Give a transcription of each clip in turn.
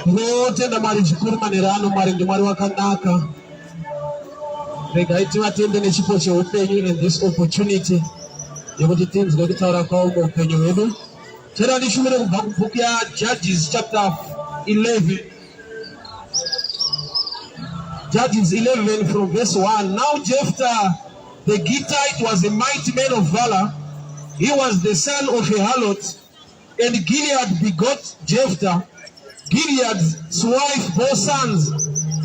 Tinotenda Mwari zvikuru manheru ano. Mwari ndiMwari wakanaka. Regai tivatende nechipo cheupenyu and this opportunity yekuti tinzwe kutaura kwavo muupenyu hwedu. Tera ndishumire kubva kubhuku yaJudges chapter 11. Judges 11 from verse 1. Now Jephthah the Gittite was a mighty man of valor. He was the son of a harlot, and Gilead begot Jephthah. Gilead's wife bore sons,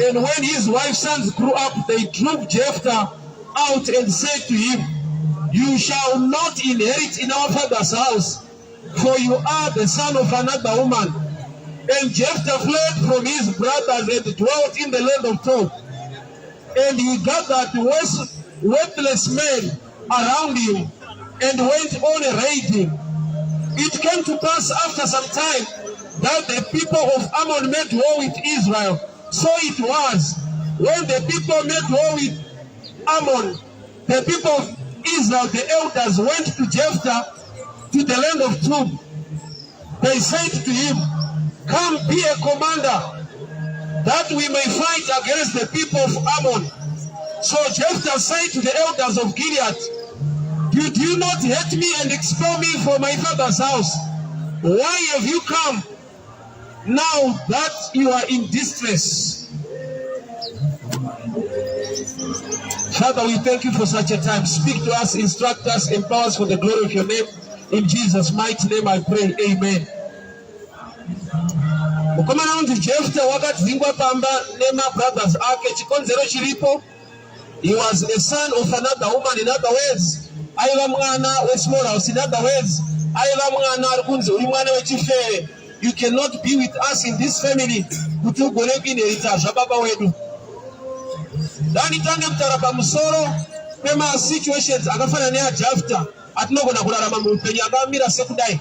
and when his wife's sons grew up, they drove Jephthah out and said to him, You shall not inherit in our father's house, for you are the son of another woman. And Jephthah fled from his brothers and dwelt in the land of Tob. And he gathered worthless men around him and went on raiding. It came to pass after some time that the people of Ammon made war with Israel. So it was when the people made war with Ammon, the people of Israel, the elders, went to Jephthah to the land of Tob. They said to him, Come be a commander, that we may fight against the people of Ammon. So Jephthah said to the elders of Gilead, Did you not hate me and expel me from my father's house? Why have you come now that you are in distress? Father, we thank you for such a time. Speak to us, instruct us, empower us for the glory of your name. In Jesus' mighty name I pray. Amen. Mukomana unzi Jephthah wakadzingwa pamba nemabrothers ake. Chikonzero chiripo, he was a son of another woman. In other words, aiva mwana wesmall house. In other words, aiva mwana ari kunzi uri mwana wechifeve. You cannot be with us in this family kuti ugone kuinherita zvababa wedu. Ndanditange kutaura pamusoro pemasituations akafanana neaJephthah atinogona kurarama muupenyu akamira sekudai.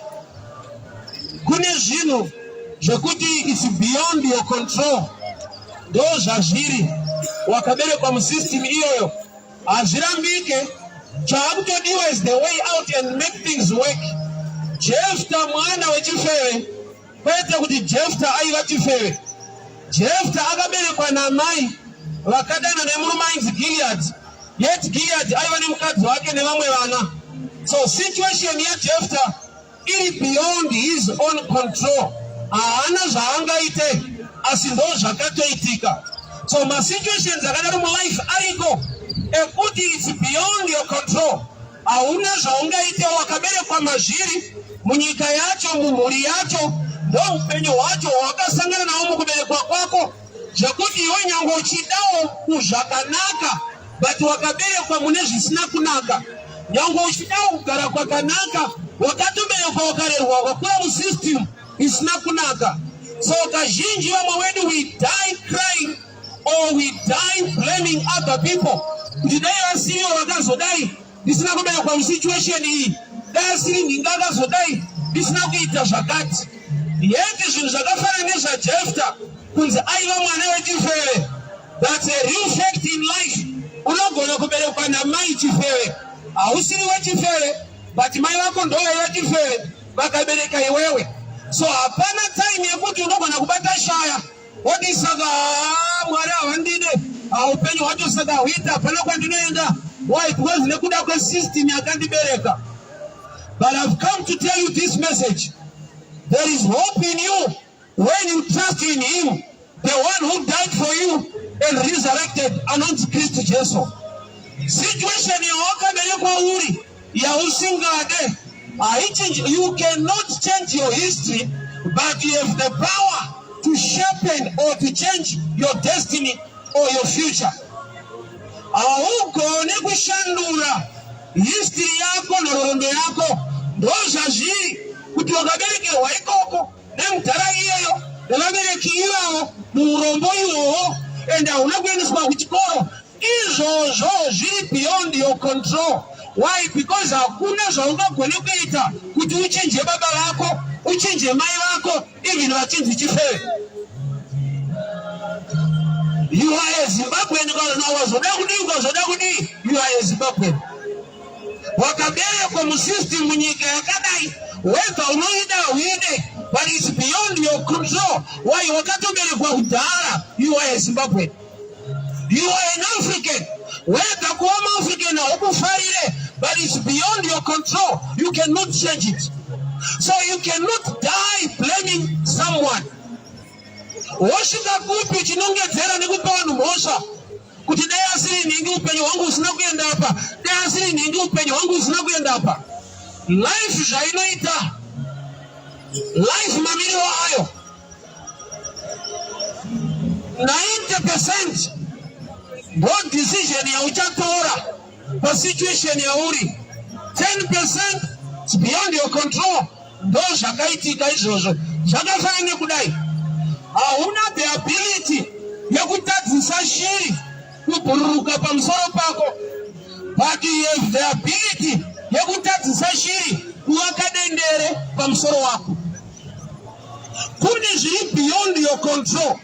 Kune zvinhu zvekuti it's beyond your control, ndo zvazviri. Wakaberekwa musystem iyoyo, hazvirambike. Chaakutodiwa is the way out and make things work. Jephthah mwana wechifeve, kwete kuti Jephthah aiva chifeve. Jephthah akaberekwa namai vakadana nemurume ainzi Gilead, yet Gilead aiva nemukadzi wake nevamwe vana. So situation yaJephthah iri beyond his own control, haana zvaangaite, asi ndo zvakatoitika. So masituations akadaro mulife ariko ekuti it's beyond your control, hauna zvaungaite. Wakaberekwa mazviri munyika yacho, mumhuri yacho, ndo upenyu hwacho hwawakasangana nawo mukuberekwa kwako, zvekuti iwe nyange uchidawo kuzvakanaka, but wakaberekwa mune zvisina kunaka. Nyange uchidawo kugara kwakanaka, wakatoberekwa, wakarerwa, wakakura musystem isina kunaka. So kazhinji vamwe wedu, we die crying or we die blaming other people kuti dai vasirivo vakazodai ndisina kuberekwa musituation iyi, dai asiri nhinga akazodai ndisina kuita zvakati. Yet zvinhu zvakafanana nezvaJephthah, kunzi aiva mwana wechifeve, that's a real fact in life. Unogona kuberekwa namai chifeve, hausiri wechifeve, but mai vako ndo vaiva chifeve, vakabereka iwewe. So hapana time yekuti unogona kubata shaya woti, "Saka Mwari havandide, upenyu hwacho saka huita, hapana kwandinoenda." Why? Because nekuda kwesystem yakandibereka. But I've come to tell you this message: there is hope in you when you trust in him, the one who died for you and resurrected, anonzi Kristu Jesu. Situation yawakaberekwa uri yausingade haichinji. You cannot change your history, but you have the power to sharpen or to change your destiny or your future. Haugone kushandura history yako, nhororondo yako. Ndo zvazviri kuti wakaberekerwa ikoko nemudhara iyeyo nevabereki ivavo muurombo ihwohwo, and hauna kuendeswa kuchikoro. Izvozvo zviri beyond your control. Why? Because hakuna zvaungagone kuita kuti uchinje baba vako, uchinje mai vako, even vachinzi chifeve. You are a Zimbabwean, kana wazoda kudii, ukazoda kudii, you are a Zimbabwean. Wakaberekwa musystem munyika yakadai, whether unoida hauide, but it's beyond your control. Why? Wakatoberekwa kudhara, you are a Zimbabwean. You are an African. Whether kuva muAfrican haukufarire, but it's beyond your control. You cannot change it. So you cannot die blaming someone. Wosvika kupi uchinongedzera nekupa vanhu mhosva kuti dai asiri nhingi upenyu hwangu husina kuenda apa, dai asiri nhingi upenyu hwangu husina kuenda apa. Life zvainoita, life mamiriro ayo 90% ndo decision yauchatora pasituation yauri, 10% it's beyond your control. Ndo zvakaitika izvozvo, zvakafanana nekudai hauna the ability yekutadzisa shiri kubhururuka pamusoro pako, but you have the ability yekutadzisa shiri kuvaka dendere pamusoro wako. Kune zviri beyond your control.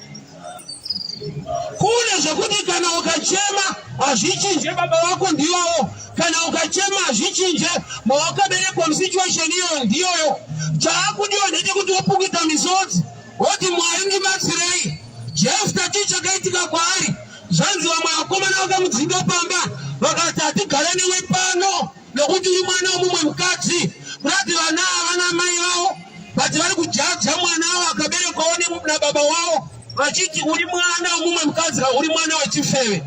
Kune zvekuti kana ukachema hazvichinje baba vako ndiyowo, kana ukachema hazvichinje mawakaberekwa musituation iyoyo ndiyoyo. Chaakudiwa ndechekuti wopukita misodzi woti Mwari ndibatsirei. Jefta chii chakaitika kwaari? Zvanzi vamwe vakomana vakamudzinga pamba vakati hatigare newe pano nokuti uri mwana womumwe mukadzi. Kurati vana havana mai vavo, but vari kujaja mwana wavo akaberekwawo nababa wavo vachiti uri mwana womumwe mukadzi ka uri mwana wechifeve.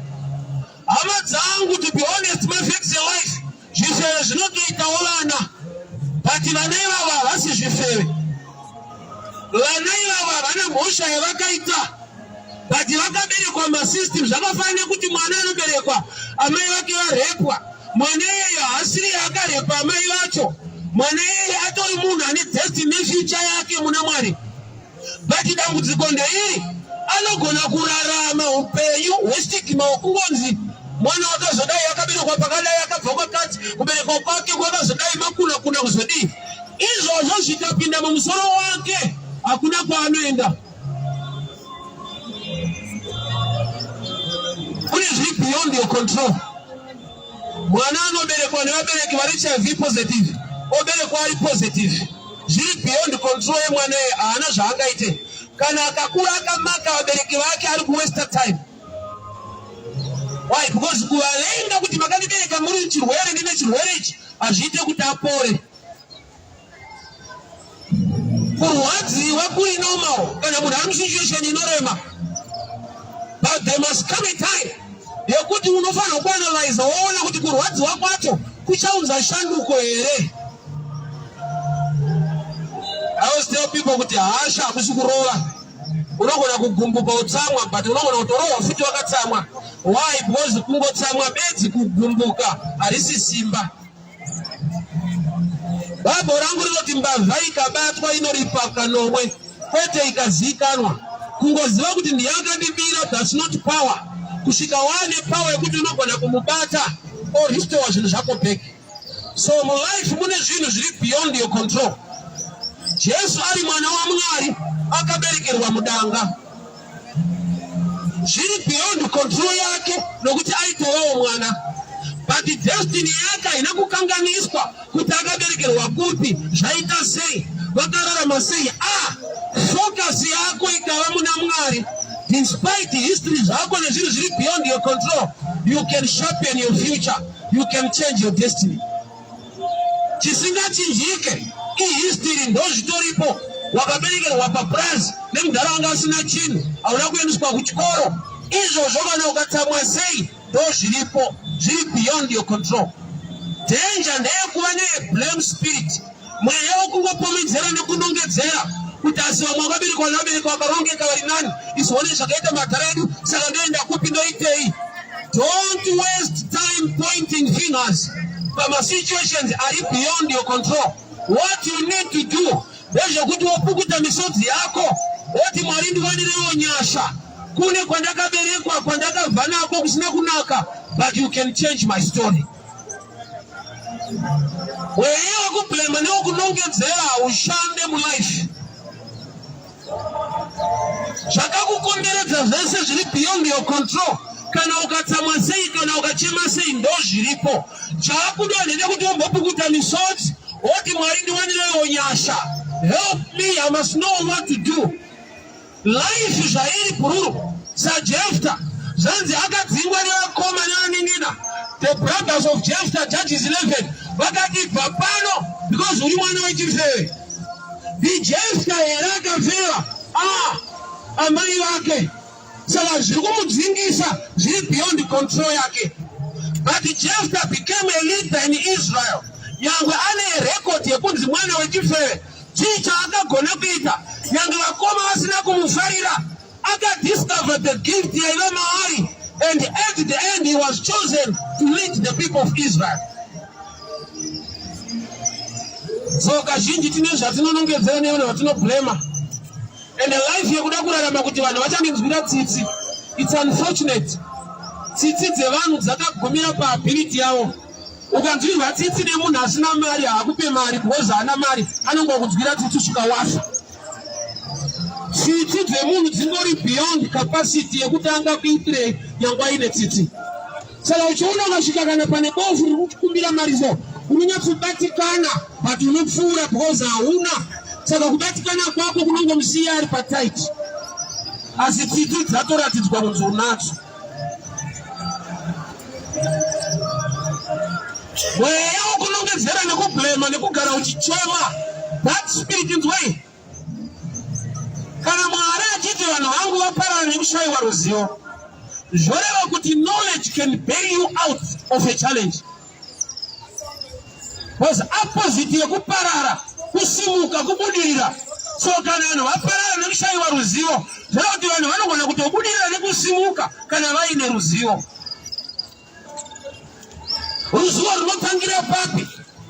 Hama dzangu, to be honest, mafacts elife, zvifeve zvinotoitawo vana, but vana ivavo havasi zvifeve. Vana ivavo havana mhosva yavakaita, but vakaberekwa masystem. Zvakafanana nekuti mwana anoberekwa amai vake varepwa, mwana iyeyo haasiri akarepa amai vacho. Mwana iyeye atori munhu ane destiny nefuture yake muna Mwari, but dambudziko ndeiri, anogona kurarama upenyu hwestigma hwekungonzi mwana wakazodai, akaberekwa pakadai, akabva kwakati, kuberekwa kwake kwakazodai, makuna kuna kuzodii. Izvozvo zvikapinda mumusoro wake, hakuna kwaanoenda. Kune zviri beyond your control. Mwana anoberekwa nevabereki vari HIV positive, oberekwa ari positive, zviri beyond control yemwana iye, haana zvaangaite. Kana akakura akamaka vabereki vake, ari kuwaster time. Why? Because kuvavenga kuti makandibereka muri chirwere, ndine chirwere ichi, hazviite kuti apore. Kurwadziwa kuri normal kana munhu ari musituation inorema, but there must come a time yekuti unofanira kuanalyza woona kuti kurwadziwa kwacho kuchaunza shanduko here. I always tell people kuti hasha hakusi kurova. Unogona kugumbuka utsamwa, but unogona kutorohwa futi wakatsamwa. Why? Because kungotsamwa bedzi, kugumbuka harisi simba. Bhabho rangu rinoti mbavha ikabatwa inoripa kanomwe, kwete ikazikanwa. Kungoziva kuti ndiye akandibira, that's not power. Kusvika waane power yekuti unogona kumubata or restore zvinhu zvako back. So mulife mune zvinhu zviri beyond your control. Jesu ari mwana waMwari akaberekerwa mudanga, zviri beyond control yake nokuti aitovawo mwana, but destiny yake haina kukanganiswa kuti akaberekerwa kupi, zvaita sei, vakararama sei. Ah, focus yako ikava muna Mwari, despite history zvako nezvinhu zviri beyond your control, you can sharpen your future, you can change your destiny. Chisingachinjike ihistory, ndozvitoripo. Wakaberekerwa papurazi nemudhara wanga asina chinhu, hauna kuendeswa kuchikoro, izvozvo kana ukatsamwa sei, ndozviripo, zviri beyond your control. Danger ndeyekuva neblame spirit, mweya wekungopomidzera nekunongedzera kuti asi vamwe vakaberekwa nevabereki vakarongeka vari nani, isu one zvakaita madhara edu, saka ndoenda kupi, ndoitei? Don't waste time pointing fingers pamasituations ari beyond your control. What you need to do ndezvekuti wopukuta misodzi yako woti, "Mwari, ndiwanirewo nyasha." Kune kwandakaberekwa, kwandakabva nako kusina kunaka, but you can change my story. Mweya wekublema newekunongedzera haushande mulife. Zvakakukomberedza zvese zviri beyond your control. Kana ukatsamwa sei, kana ukachema sei, ndo zviripo. Chaakuda ndechekuti umbopukuta misodzi woti Mwari ndiwanireiwo nyasha. Help me, I must know what to do. Life zvairi bhururu saJefta zvanzi akadzingwa nevakoma nevanin'ina the brothers of Jephthah Judges 11 vakati bva pano because uri mwana wechifeve. NdiJefta here akafeva? Ah, amai vake. Saka zviri kumudzingisa zviri beyond control yake. But Jephthah became a leader in Israel. Nyangwe ane record yekunzi mwana wechifeve. Chii chaakagona kuita? Nyange vakoma vasina kumufarira, akadiscover the gift yaiva maari and at the end he was chosen to lead the people of Israel. So kazhinji tine zvatinonongedzera nevanhu vatinoblema and life yekuda kurarama kuti vanhu vachandinzwira tsitsi. It's unfortunate. Tsitsi dzevanhu dzakagumira paability yavo. Ukanzwirwa tsitsi nemunhu asina mari haakupe mari because haana mari, anongokunzwira tsitsi kusvika wafa. Tsitsi dzemunhu dzingori beyond capacity yekuti angakuitirei nyangwe aine tsitsi. Saka uchiona ukasvika kana pane bofu riri kukumbira mari so unonyatsobatikana but unopfuura because hauna. Saka kubatikana kwako kunongomusiya ari patight, asi tsitsi dzatoratidzwa kunzi unadzo. Mweya wokunongedzera nekublema nekugara uchichema, that spirit inzwei. Kana Mwari achiti vanhu vangu vaparara nekushayiwa ruzivo, zvoreva kuti knowledge can bail you out of a challenge. Because opposite yekuparara kusimuka, kubudirira. So kana vanhu vaparara nekushayiwa ruzivo, zvoreva kuti vanhu vanogona kutobudirira nekusimuka kana vaine ruzivo. Ruzivo runotangira papi?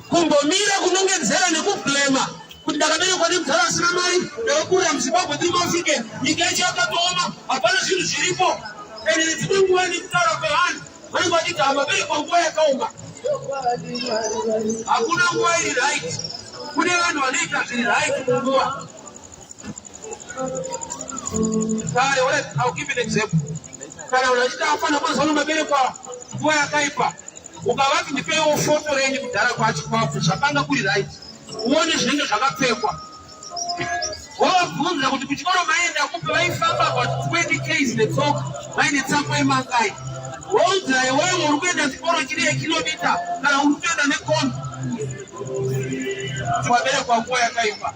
Kumbomira kunongedzera nekublema kuti ndakaberekwa nemudhara asina mari, ndakakurira muZimbabwe ndiri muAfrican, nyika yacho yakatooma, hapana zvinhu zviripo. Ende nedzimwe nguva nekutaura kwevanhu vanenge vachiti hamaberekwa nguva yakaoma. Hakuna nguva iri right. Kune vanhu vanoita zviri right munguva. Kare, alright, I'll give you an example. Kana vanhu vachiti afana mazuva ano maberekwa nguva yakaipa, ukavati ndipeiwo foto renyu kudhara kwacho kwako zvakanga kuri right, uone zvinenge zvakapfekwa. Wovabvunza kuti kuchikoro maenda kupi, vaifamba about 20 ks netsoka vaine tsako yemangai. Woudza iwewe uri kuenda chikoro chiri yekilomita kana uri kutoenda nekombi waberekwa nguva yakaipa.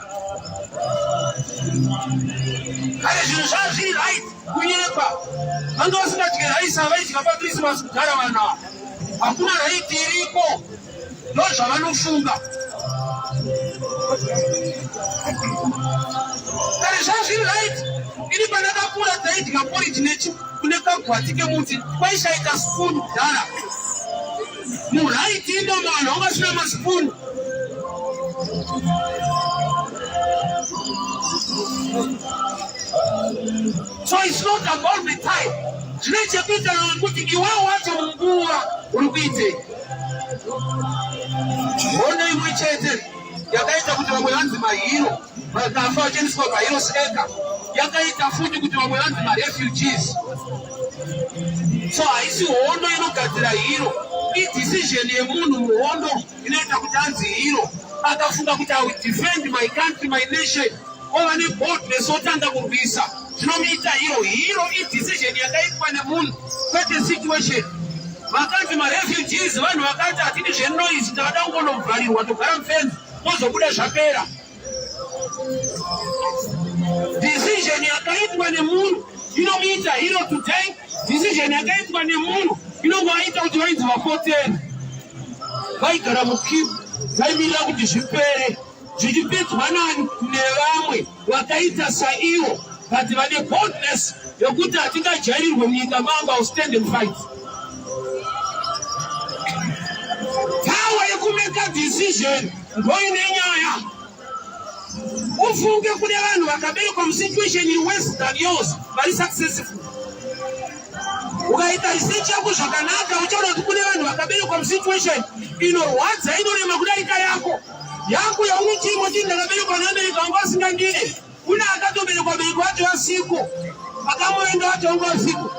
Kare zvinhu zvaa zviri right kunyepa. Vanga vasingadye raisi avaidya paChristmas kudhara vanhu ava. Hakuna right iriko. Ndozvavanofunga. Kare zvaa zviri right. Ini pandakakura taidya porridge nechi kune kagwati kemuti kwaishaika spoon kudhara. Muright imomo vanhu vanga vasina maspoon. So it's not about the time. Zvine chekuita nekuti iwewe wacho munguva uri kuitei. Hondo imwe chete yakaita kuti vamwe vanzi mahero vakafa vachiendeswa paHeroes Acre, yakaita futi kuti vamwe vanzi marefugees. So haisi hondo inogadzira hero, idecision yemunhu muhondo inoita kuti anzi hero. Akafunga kuti I will defend my country, my nation, ova neboldness otanga kurwisa, zvinomuita hero. Hero idecision yakaitwa nemunhu kwete situation. Vakanzi marefugees vanhu vakati hatidi zvenoise, takada kungonovharirwa togara mufenzi tozobuda zvapera. Decision yakaitwa nemunhu inomuita hero today. Decision yakaitwa nemunhu inongovaita kuti vainzi vapoteri, vaigara mukipu vaimirira kuti zvipere, zvichipedzwa nani? Nevamwe vakaita saivo, but vane boldness yokuti hatingajairirwe munyika mangu, I'll stand and fight. Power yekumeka decision ndoine nyaya. Ufunge kune vanhu vakaberekwa musituation iri worse than yours vari successful. Ukaita research yako zvakanaka, uchaona kuti kune vanhu vakaberekwa musituation inorwadza, inorema kudarika yako. Yako yaunoti kuti ndakaberekwa nevabereki vangu vasingandide, kune akatoberekwa bereki vacho vasiko, akamuvenga vacho vanga vasiko,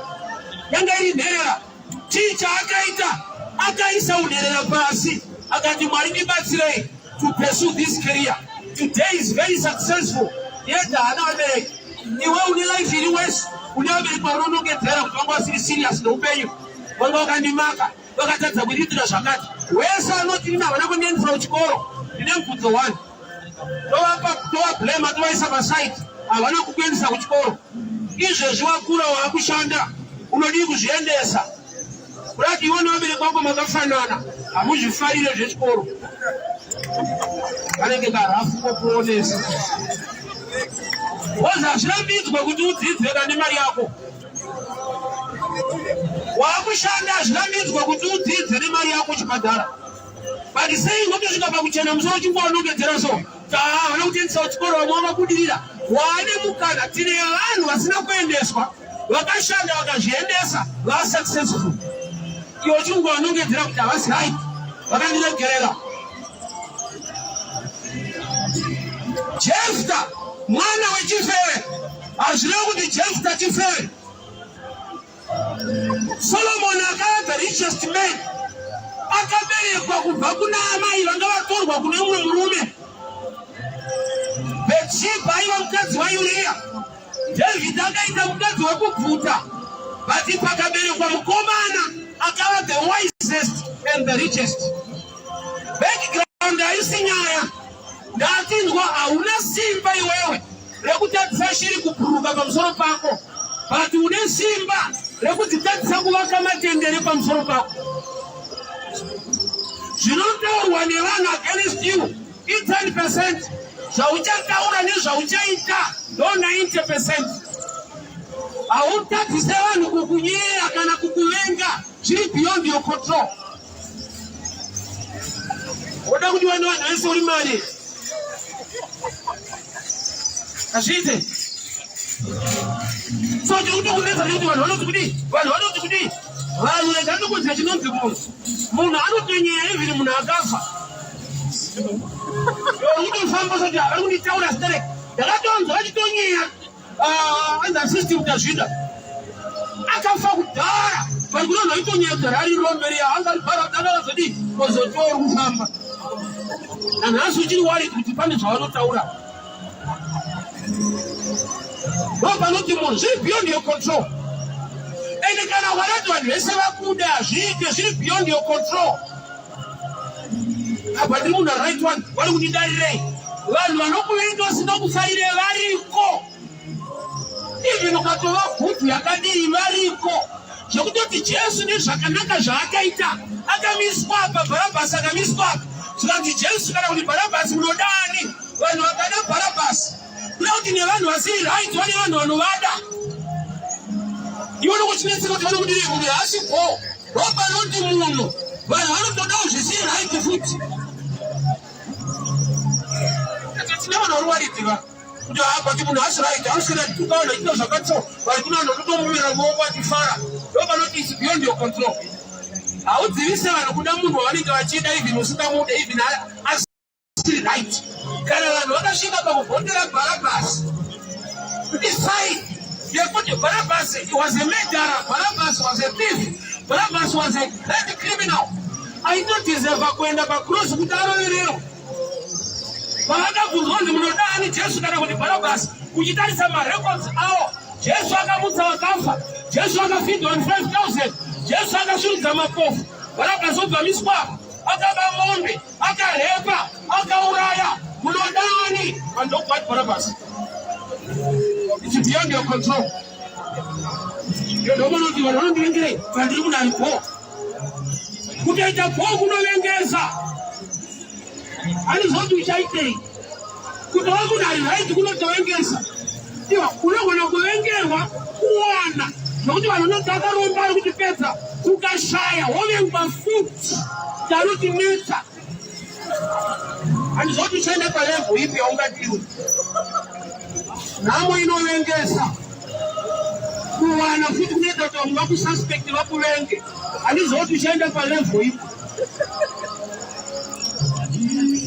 yanga iri nherera. Chii chaakaita? Akaisa unherera pasi, akati, "Mwari, ndibatsirei to pursue this career." Today is very successful, yet haana vabereki. Iwe une life iri worse, une vabereki vaunonongedzera kuti vanga vasiri serious neupenyu, vanga vakandimaka, vakatadza kundiitira zvakati. Wese anoti ina havana kundiendesa kuchikoro, ndine mubvunzo one. Tovapa, tovablema, tovaisa paside. Havana kukuendesa kuchikoro, izvezvi wakura, waakushanda, unodii kuzviendesa? Kurati iwe nevabereki vako makafanana, hamuzvifarire zvechikoro, kanenge karafu kokuonesa wozi hazvirambidzwe kuti udzidze ka nemari yako. Waakushanda, hazvirambidzwe kuti udzidze nemari yako uchibhadhara, but sei ngotosvika pakuchena musoro uchingonongedzera? So havana kutiendesa kuchikoro, vamwe vakabudirira, waane mukana. Tine vanhu vasina kuendeswa, vakashanda, vakazviendesa, vasuccessful. Iwe uchingonongedzera kuti havasi right, vakandiregerera. Jefta mwana wechifeve, hazvirevi kuti Jefta chifeve. Solomon akava the richest man, akaberekwa kubva kuna amai vanga vatorwa kune mumwe murume. Betsheba aiva mukadzi waUriya. David akaita mukadzi wekubvuta, but pakaberekwa mukomana akava the wisest and the richest. Background haisi nyaya. Ndatinzwa, hauna simba iwewe rekutadzisa shiri kubhuruka pamusoro pako, but une simba rekudzitadzisa kuvaka matendere pamusoro pako. Zvinotaurwa nevanhu against you i10%, zvauchataura nezvauchaita ndo 90%. Hautadzise vanhu kukunyeya kana kukuvenga, zviri beyond your control. Woda kudiwa nevanhu vese uri mari, hazviite. So chiri kutokunetsa ndekuti vanhu vanoti kudii, vanhu vanoti kudii. Vanhu, rega ndikuudza chinonzi munhu. Munhu anotonyeya even munhu akafa. Uri kutofamba soti vari kunditaura sterek. Ndakatonzwa vachitonyeya anza system tazvida akafa kudhara, vari kuno vanhu vaitonyaya kuti rari rombe riya anga ribharadakazodii kozotiwa uri kufamba nanhasi uchiri worried kuti pane zvavanotaura. Ndo panoti munhu zviri beyond your control. Ende kana warati vanhu vese vakuda, hazviite, zviri beyond your control. Apa ndiri munhu right one, vari kundidarirei? Vanhu vanokuvenga usina kufarire variko, even ukatova bhudhu yakadii, variko. Zvekutoti Jesu nezvakanaka zvaakaita akamiswa apa, Bharabhasi akamiswa apa, zvikanzi, "Jesu kana kuti Bharabhasi, munodani?" Vanhu vakada Bharabhasi. Kuda kuti nevanhu vasiri right vane vanhu vanovada. Iwe nokuchinetseka kuti vanokudii, munhu haasi go. Ndopanoti munhu vanhu vanotodawo zvisiri right futi. Tine vanhu vari waridziva kuti but munhu haasi right, anoswera achituka vanhu, achiita zvakati. Vari kuna vanhu vanotomumira maoko achifara. Ndo panoti is beyond your control. Haudzivise vanhu kuda munhu wavanenge vachida, even usingamude, even asiri right. Kana vanhu vakasvika pakuvhotera Bharabhasi, decide yekuti Bharabhasi was a murderer, Bharabhasi was a thief, Bharabhasi was a great criminal, aitodeserva kuenda pacross kuti arovererwe. Pavakabvunzwa kunzi, "Munodani, Jesu kana kuti Bharabhasi?" uchitarisa marecords avo, Jesu akamutsa vakafa, Jesu akafeeda 5000, Jesu akasvirudza mapofu. Bharabhasi obva miswa, akaba mombe, akarepa, akauraya. Munodani? Andogwati Bharabhasi. It's beyond your control. Ndomanoti vanhu vanondivengerei, vandiri munhu ari bho. Kutoita bho kunovengesa, handizoti uchaitei. Kutova munhu ari right kunotovengesa. Iwa unogona kuvengerwa kuwana, zvokuti vanhu vanoti akaromba, ari kutipedza. Ukashaya wovengwa futi, tanotinetsa. Handizoti uchaenda palevel ipi yaungadiwe. Nhamo inovengesa. Kuwana futi kunoita kuti vamwe vakususpect vakuvenge. Handiziva kuti uchaenda palevel ipo.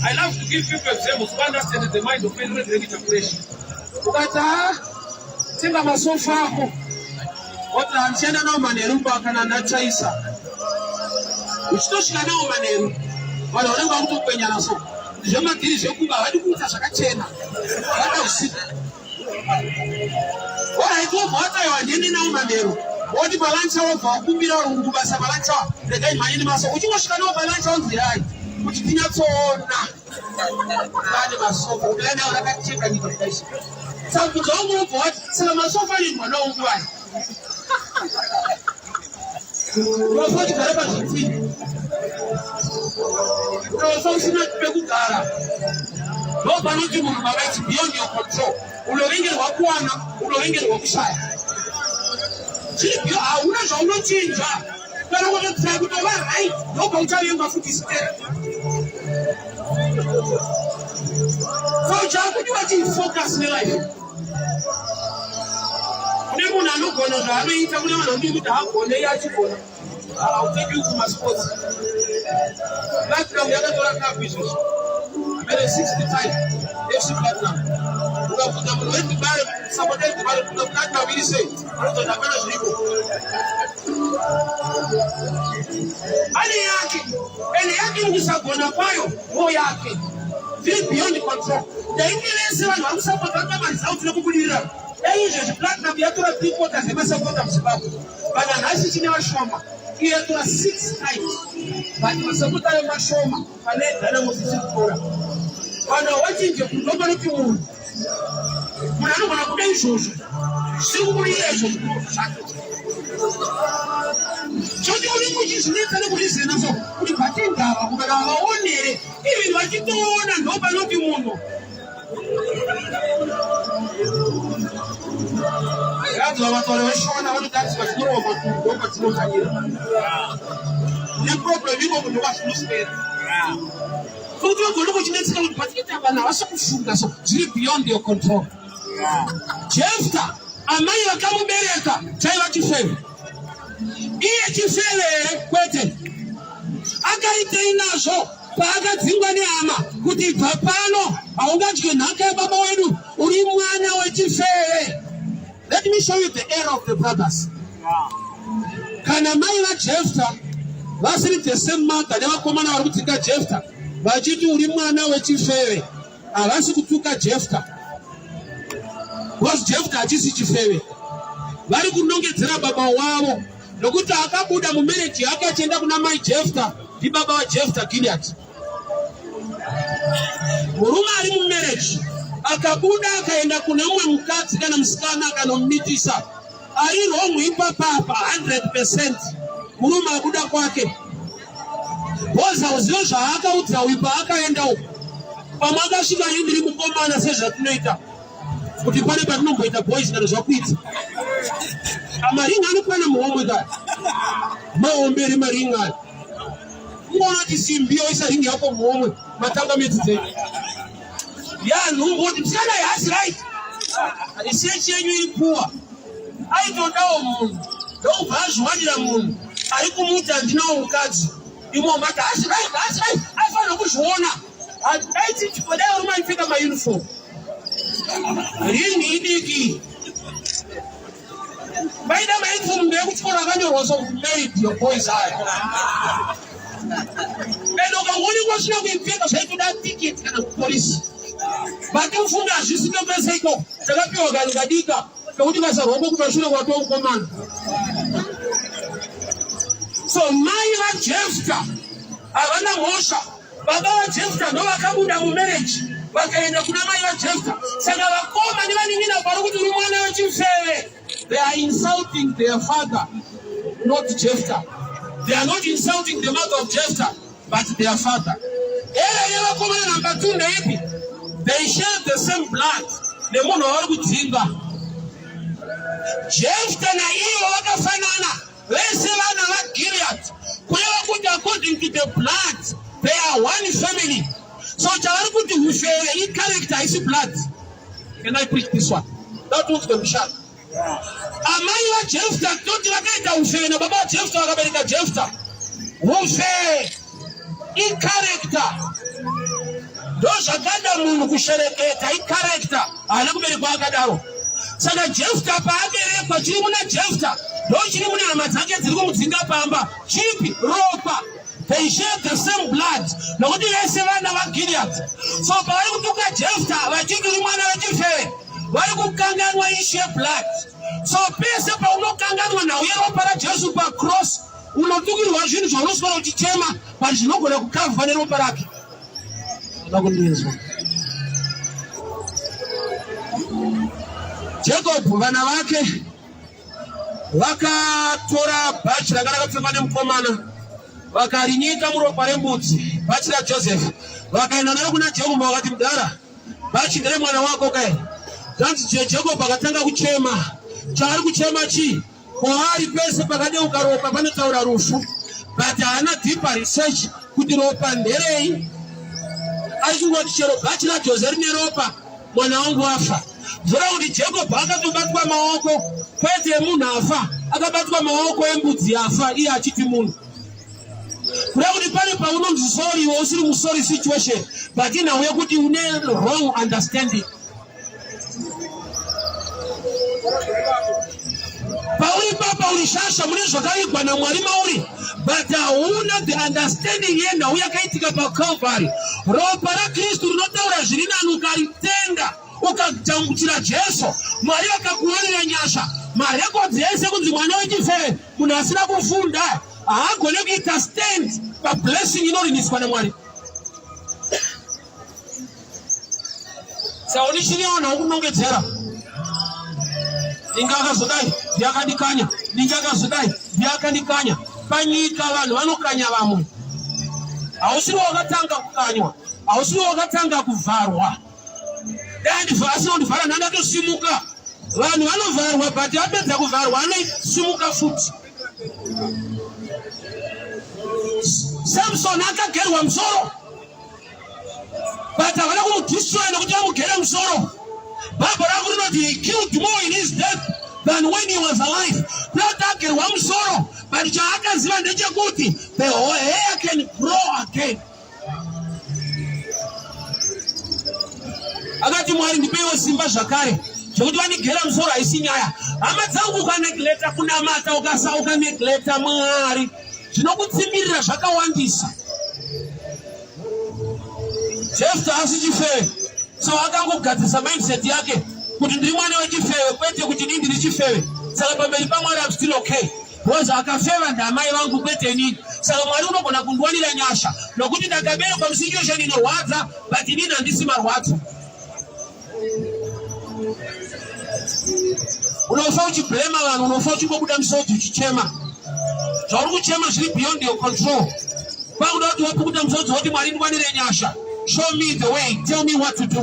I love to give people examples to understand the mind of any pressure. Ukati ha tenga masofa ako woti handichaenda nawo manheru pa kana ndachaisa uchitosvika nawo manheru vanhu vanenge vakutokwenyana so zvemadhiri zvekuba havadi kuita zvakachena vada usiku. Alright, wobva wataiwa ndiende nawo manheru woti palancha wobva wakumbira varungu kubasa palancha regai mhanyeni maso uchingosvika nawo palancha wonzirai kuti tinyatsoona vane masofa udai nawo rakacheka nyika kudai saka kubva wangu wobva wati saka masofa anoendwa nawo nguvai unofa uchigara pazvitsinye unofa usina pekugara ndopanoti munhu baba its beyond your control unovengerwa kuwana unovengerwa kushaya chiri hauna zvaunochinja kana kutotsaya kutova right ndobva uchavengwa futi step so chakudiwa chifocus nelife. Kune munhu anogona zvaanoita, kune vanhu vanoti kuti haagone iye achigona. I'll take you to my sports. Platinum yakatora cup izvozvo. Amene 60 time FC Platinum. Ukabvunza munhu weDibare, sapota yeDibare kuti Platinum iri sei, anozoti hapana zviriko. Ane yake, ene yake mukusagona kwayo, wo yake. Zviri beyond control. Ndainge vese vanhu vari kusapota vari pamaresults nekubudirira. Dai izvezvi Platinum yatora three quarters yemasapota muZimbabwe. But nhasi chine vashoma. Iyo yatora six times. But masapota ayo mashoma pane Dynamos isiri kutora. Vanhu havachinje kunhu panoti munhu. Munhu anogona kuda izvozvo. Zvisiri kubudirira izvozvo zvake. Choti unenge uchizvinetsa nekuzvizena so kuti bate ndava kana vaonere even vachitoona ndopanoti munhu Vanhu vataura vashona vanotariswa chinorova makumbo ndokwatinotangira neproblem iko munhu kwazvinoswera kuti ugone kuchinetseka kuti patikuita vanhu havasi kufunga so zviri beyond your control. Jefta amai vakamubereka chaiva chifeve iye chifeve here kwete akaitei nazvo paakadzingwa nehama kuti ibva pano haungadye nhaka yababa wedu uri mwana wechifeve let me show you the error of the brothers kana mai vajefta vasiri the same mother nevakomana vari kudzinga jefta vachiti uri mwana wechifeve havasi kutuka Jefta because Jefta hachisi chifeve, vari kunongedzera baba wavo nokuti akabuda mumereji yake achienda kuna mai Jefta ndibaba vaJefta Gilead. Murume ari mumereji akabuda akaenda kune umwe mukadzi kana musikana akanomitisa ari wrong ipapapa 100% murume abuda kwake Boza uzive zvaakaudza uyu paakaenda uku. Pamwe akasvika ini ndiri mukomana sezvatinoita kuti pane patinomboita boys kana zvakuita. Amaringi anokwana muhomwe kaya. Mahombe ere maringi aya. Ungoona kuti simbi yoisa ringi yako muhomwe matanga medzi dzenyu. Ya nhumbu kuti msikana haasi right. Research yenyu iri poor. Aitodawo munhu ndokubva azviwanira munhu ari kumuti handinawo mukadzi imo mati haasi right haasi right aifanira kuzviona dai dai varume aipfeka mauniform ringi idiki vaida mauniform ndeyekuchikoro akanyorwa so married your boys aya and ukangoonekwa usina kuipfeka zvaitoda ticket kana kupolisi but ufunge hazvisi kwese ikoko takapiwa kanhu kadika Nokuti basa rwako kumashure kwatoo mukomana. So mai vaJefta havana mhosva. Baba vaJefta ndovakabuda mumarriage vakaenda kuna mai vaJefta. Saka vakoma nevanin'ina vari kuti uri mwana wechifeve. They are insulting their father, not Jefta. They are not insulting the mother of Jefta, but their father. Ere yevakomana number 2 ndeipi? They share the same blood nemunhu wavari kudzinga. Jefta naivo vakafanana vese vana vaGilead, kureva kuti according to the blood they are one family. So chavari kuti ufeve icharacter haisi blood. Can I preach this one? That was the mishana. Amai vaJefta toti vakaita ufeve nababa vaJefta vakabereka Jefta. Ufeve icharacter, ndozvakada munhu kushereketa, icharacter, haana kuberekwa akadaro. Saka Jefta paaberekwa, chiri muna Jefta ndo chiri mune hama dzake dziri kumudzinga pamba. Chipi? Ropa. They share the same blood, nokuti vese vana vaGilead. So pavari kutuka Jefta vachiti uri mwana wechifeve, vari kukanganwa ishe blood. So pese paunokanganwa nhau yeropa raJesu pacross, unotukirwa zvinhu zvaunoswera uchichema, but zvinogona kukavhwa neropa rake. Unoda kundinzwa? Jacob vana vake vakatora bhachi ranga rakapfekwa nemukomana, vakarinyika muropa rembudzi, bhachi raJoseph, vakaenda naro kuna Jacob, vakati, "Mudhara, bhachi ndere mwana wako kai." Zvanzi Jacob akatanga kuchema. Chaari kuchema chii? Kwaari pese pakadeuka ropa panotaura rufu, but haana deeper research kuti ropa nderei. Ari kungoti chero bhachi raJose rine ropa, mwana wangu afa. Zvoreva kuti Jacob akatobatwa maoko, kwete emunhu afa, akabatwa maoko embudzi yafa, iye achiti munhu. Kureva kuti pane paunonzi sorry, iwe usiri musorry situation, but inhau yekuti une wrong understanding. Pauri papa uri shasha mune zvakavigwa naMwari mauri, but hauna the understanding yenhau yakaitika paCalvary. Ropa raKristu rinotaura zviri nani. Ukaritenga, ukagamuchira Jesu, Mwari akakuwanira nyasha. Marekodzi ese kunzi mwana wechifeve, munhu asina kufunda, haagone kuita stand pablessing inoriniswa naMwari. Saonichiniona ukunongedzera, ninga akazodai ndiakandikanya, ninga akazodai ndiakandikanya. Panyika vanhu vanokanya vamwe. Hausiri wakatanga kukanywa, hausiri wakatanga kuvharwa. Dai asina kundivhara, ndandatosimuka. Vanhu vanovharwa, but apedza kuvharwa anosimuka futi. Samson akagerwa musoro, but havana kumudestroya nekuti vamugere musoro. Bhaibheri rangu rinoti he killed more in his death than when he was alive. Kunoti agerwa musoro, but chaakaziva ndechekuti the hair can grow again. Akati, "Mwari, ndipeiwo simba zvakare zvekuti vandigera musoro haisi nyaya." Hama dzangu, ukanegleta kunamata, ukasa ukanegleta Mwari, zvinokutsimbirira zvakawandisa. Jefta asi chifeve, so akangogadzisa mindset yake kuti ndiri mwana wechifeve, kwete kuti inini ndiri chifeve. Saka pamberi paMwari am still okay, because akafeva ndamai vangu, kwete inini. Saka Mwari unogona kundiwanira nyasha nokuti ndakaberekwa musituation inorwadza, but inini handisi marwadzo. Unofa uchiblema vanhu, unofa uchingobuda misodzi uchichema. Zvauri kuchema zviri beyond your control. Kwakuda kuti wapukuta musodzi woti, "Mwari, ndiwanire nyasha, show me the way, tell me what to do."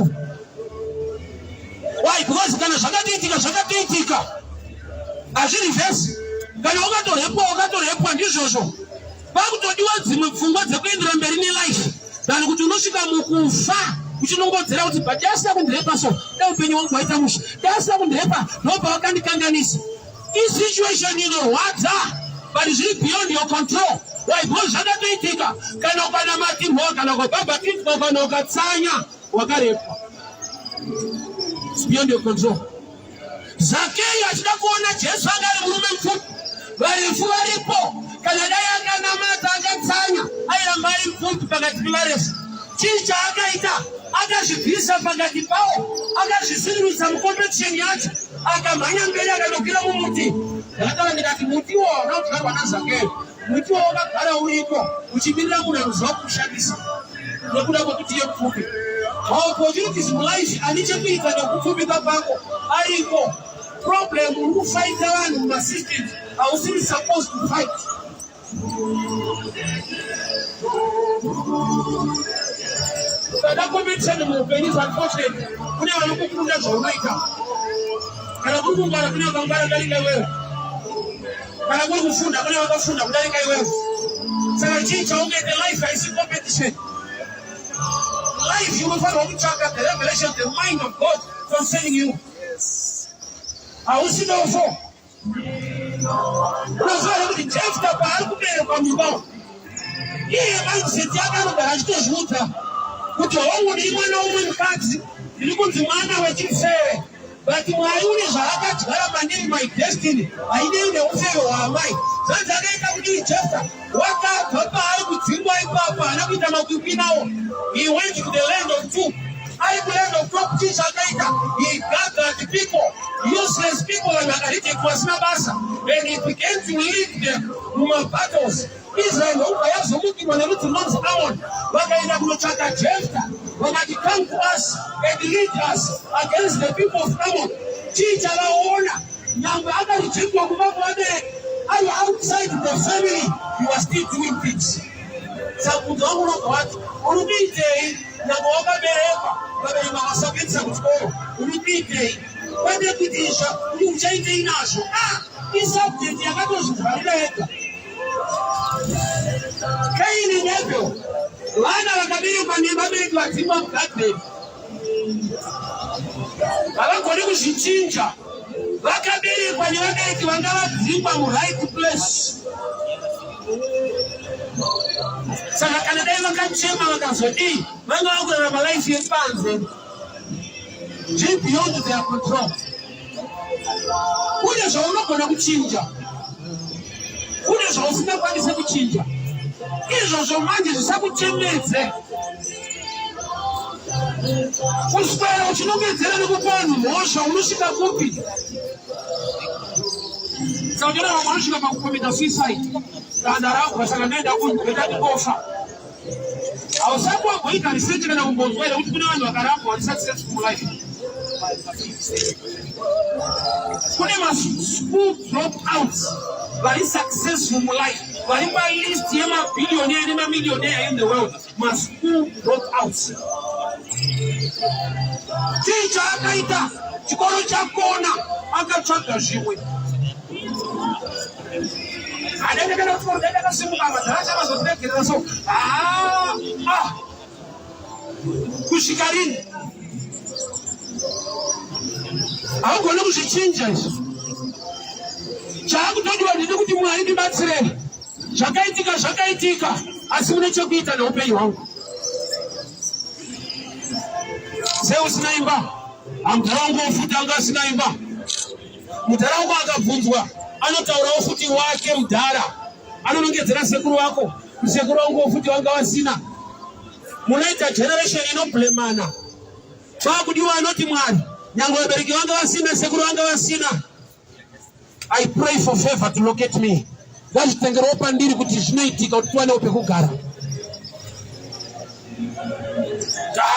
Why? Because kana zvakatoitika, zvakatoitika, hazvirivhesi. Kana wakatorepwa, wakatorepwa, ndizvozvo. Kwakutodiwa dzimwe pfungwa dzekuendera mberi nelife than kuti unosvika mukufa uchinongodzera kuti, "But asina kundirepa, so dai upenyu wangu waita musha, dai asina kundirepa, ndobva wakandikanganisa." Isituation inorwadza, but zviri beyond your control. Why? Because zvakatoitika. Kana ukanamatirwa, kana ukabhabhatidzwa, kana ukatsanya, wakarepwa. It's beyond your control. Zakeyo achida kuona Jesu, anga ari murume mupfupi, varefu varipo. Kana dai akanamata, akatsanya, airamba ari mupfupi pakati pevarefu. Chii chaakaita? Akazvibvisa pakati pawo, akazvisununurisa mucompetition yacho, akamhanya mberi, akanokwira mumuti. Ndakataura ndikati mutiwo hauna kudyarwa naZakeyo. Mutiwo wakagara uriko uchimirira munhu anoziva kuushandisa nekuda kwekuti iye mupfupi. Maopportunities mulife ane chekuita nekupfupika kwako ariko. Problem, uri kufaita vanhu mumasystems hausiri supposed to fight. Ukada competition muupenyu is unfortunate, kune vanokukunda zvaunoita. Kana kuri kungwara, kune vakangwara kudarika iwewe. Kana kuri kufunda, kune vakafunda kudarika iwewe. Saka chii chaungaite? Life haisi competition. Life unofanirwa kutsvaka the revelation, the mind of God concerning you. Hausi dofo. Unoziva here kuti Jefta paari kuberekwa mumba umu, iye mindset yake anogara achitozviudza kuti hongu ndiri mwana womumwe mukadzi, ndiri kunzi mwana wechifeve, but Mwari une zvaakadyara mandiri, my destiny hainei neufeve hwaamai. Zvanzi akaita kudii Jefta? Wakabva paari kudzingwa ipapo, haana kuita makwikwi nawo. He went to the land of Tob. Ari kuland of Tob, chii chaakaita? He gathered people, useless people, vanhu vakarejectwa vasina basa, and he began to lead them mumabattles. Israel ndokubva yazomukirwa nerudzi runonzi Ammon, vakaenda kunotsvaka Jefta, vakati come to us and lead us against the people of Ammon. Chii chavaona? Nyangwe akarejectwa kubva kuvabereki ari outside the family, you are still doing things. Saka mubvunzo wangu unobva wati uri kuitei nyangwe wakaberekwa vabereki vakasakuendesa kuchikoro, uri kuitei? Kwete kuti izva kuti uchaitei nazvo. Ah, isubject yakatozvivharira yega. Kaini neAbel vana vakaberekwa nevabereki vadzingwa mugadheni havagoni kuzvichinja vakaberekwa nevabereki vanga vadzingwa muright place saka kana dai vakachema vakazodii vanga vakurarama life yepanze zviri beyond their control kune zvaunogona kuchinja kune zvausingakwanise kuchinja izvozvo manje zvisakuchemedze kuswera uchinongedzera nekupa vanhu mhosva unosvika kupi saka uchiona vamwe vanosvika pakukomita suicide danda rangu saka ndoenda kuenda ndikofa hausati wamboita research kana kumbonzwa here kuti kune vanhu vakarambwa vari successful mulife kune maschool drop outs vari successful mulife vari palist yemabillionaire nemamillionaire in the world maschool drop outs chii chaakaita chikoro chakona akatsvaga zvimwe Adai kana kuchikoro dai ndakasimuka madhara chavazotiregerera so. Ah, ah. Kusvika rini? Haugoni kuzvichinja izvi. Chaakutodiwa ndini kuti Mwari ndibatsirei. Zvakaitika zvakaitika, asi mune chekuita neupenyu hwangu. Sei usina imba? Amudhara wangu wofuti anga asina imba. Mudhara wako akabvunzwa anotaurawo futi wake mudhara anonongedzera sekuru wako sekuru wangu futi wanga wasina. Munoita generation inoblemana. Kwakudiwa anoti Mwari nyange vabereki vanga vasina sekuru vanga vasina. I pray for favor to locate me. Ngazvitengerewo pandiri kuti zvinoitika kuti tiwanewo pekugara.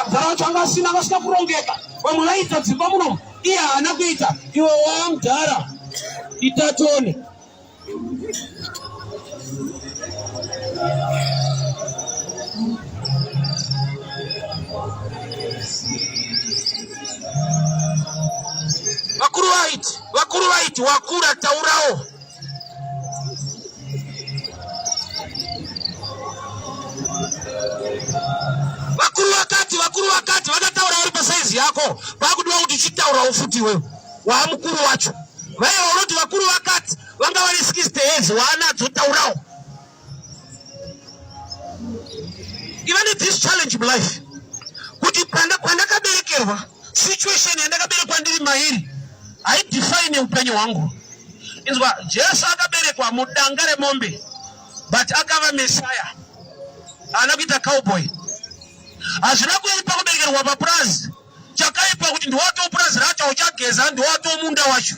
Mudhara wacho anga asina vasina kurongeka. Vamwe vaiita dzimba muno iye haana kuita. Iwe wamudhara ita tione. Vakuru vaiti, vakuru vaiti wakura taurawo. Vakuru vakati, vakuru vakati, vakataura vari pasaizi yako, pakudiwa kuti uchitaurawo futi iwewe waamukuru wacho. Vaiva unoti vakuru vakati vanga vane 60 years waanadzo, taurawo. Iva ne this challenge mulife kuti kwandakaberekerwa, situation yandakaberekwa ndiri mairi haidefine upenyu hwangu. Inzwa, Jesu akaberekwa mudanga remombe but akava Messiah, haana kuita cowboy. Hazvina kuipa kuberekerwa papurazi, chakaipa kuti ndiwato purazi racho uchageza, ndiwato munda wacho.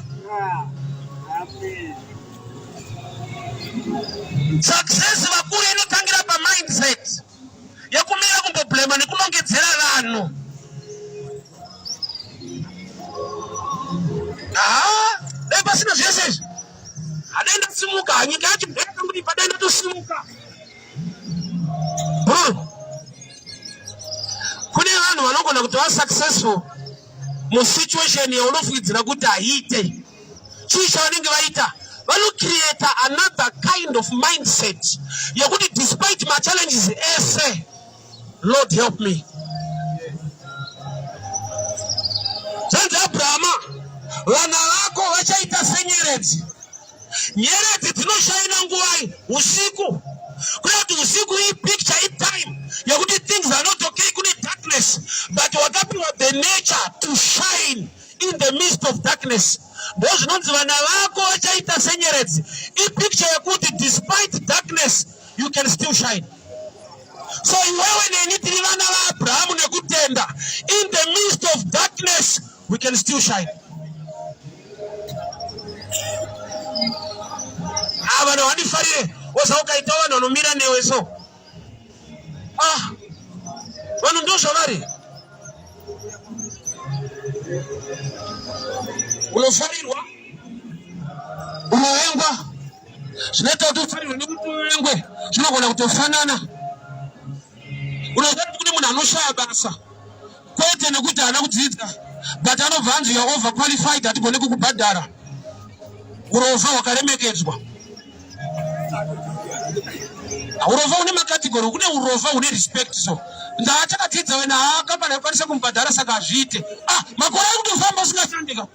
Success vakuru inotangira pamindset yekumira kumboblema nekunongedzera vanhu. Haa, dai pasina zvese izvi hadai ndasimuka, nyika yacho ndaikangoipa, dai ndatosimuka. Bro, kune vanhu vanogona kuti va successful musituation yaunofungidzira kuti haiite. Chii chavanenge vaita? Vanocreata another kind of mindset yekuti despite machallenges ese, Lord help me. Zvanzi Abrahama Vana vako vachaita senyeredzi. Nyeredzi dzinoshaina nguvai? Usiku. Kuda kuti usiku ipicture itime yekuti things are not okay, kune darkness, but wakapiwa the nature to shine in the midst of darkness. Ndozvinonzi vana vako vachaita senyeredzi. Ipicture yekuti despite darkness you can still shine. So iwewe neni tiri vana vaAbrahamu nekutenda, in the midst of darkness we can still shine. Ah, vanhu vandifarire woza ukaita vanhu vanomira newe so ah, vanhu ndo zvavari. Unofarirwa, unovengwa, zvinoita kuti ufarirwe nekuti uvengwe zvinogona kutofanana. Unoziva kuti kune munhu anoshaya basa kwete nekuti haana kudzidza but anobva anzi you're over qualified, hatigone kukubhadhara. Urovha hwakaremekedzwa, urovha une makategori, kune urovha une respect. So ndaachakadzidza wena, haa, kambani aikwanisa kumubhadhara, saka hazviite. Ah, makore ari kutofamba usingashandika,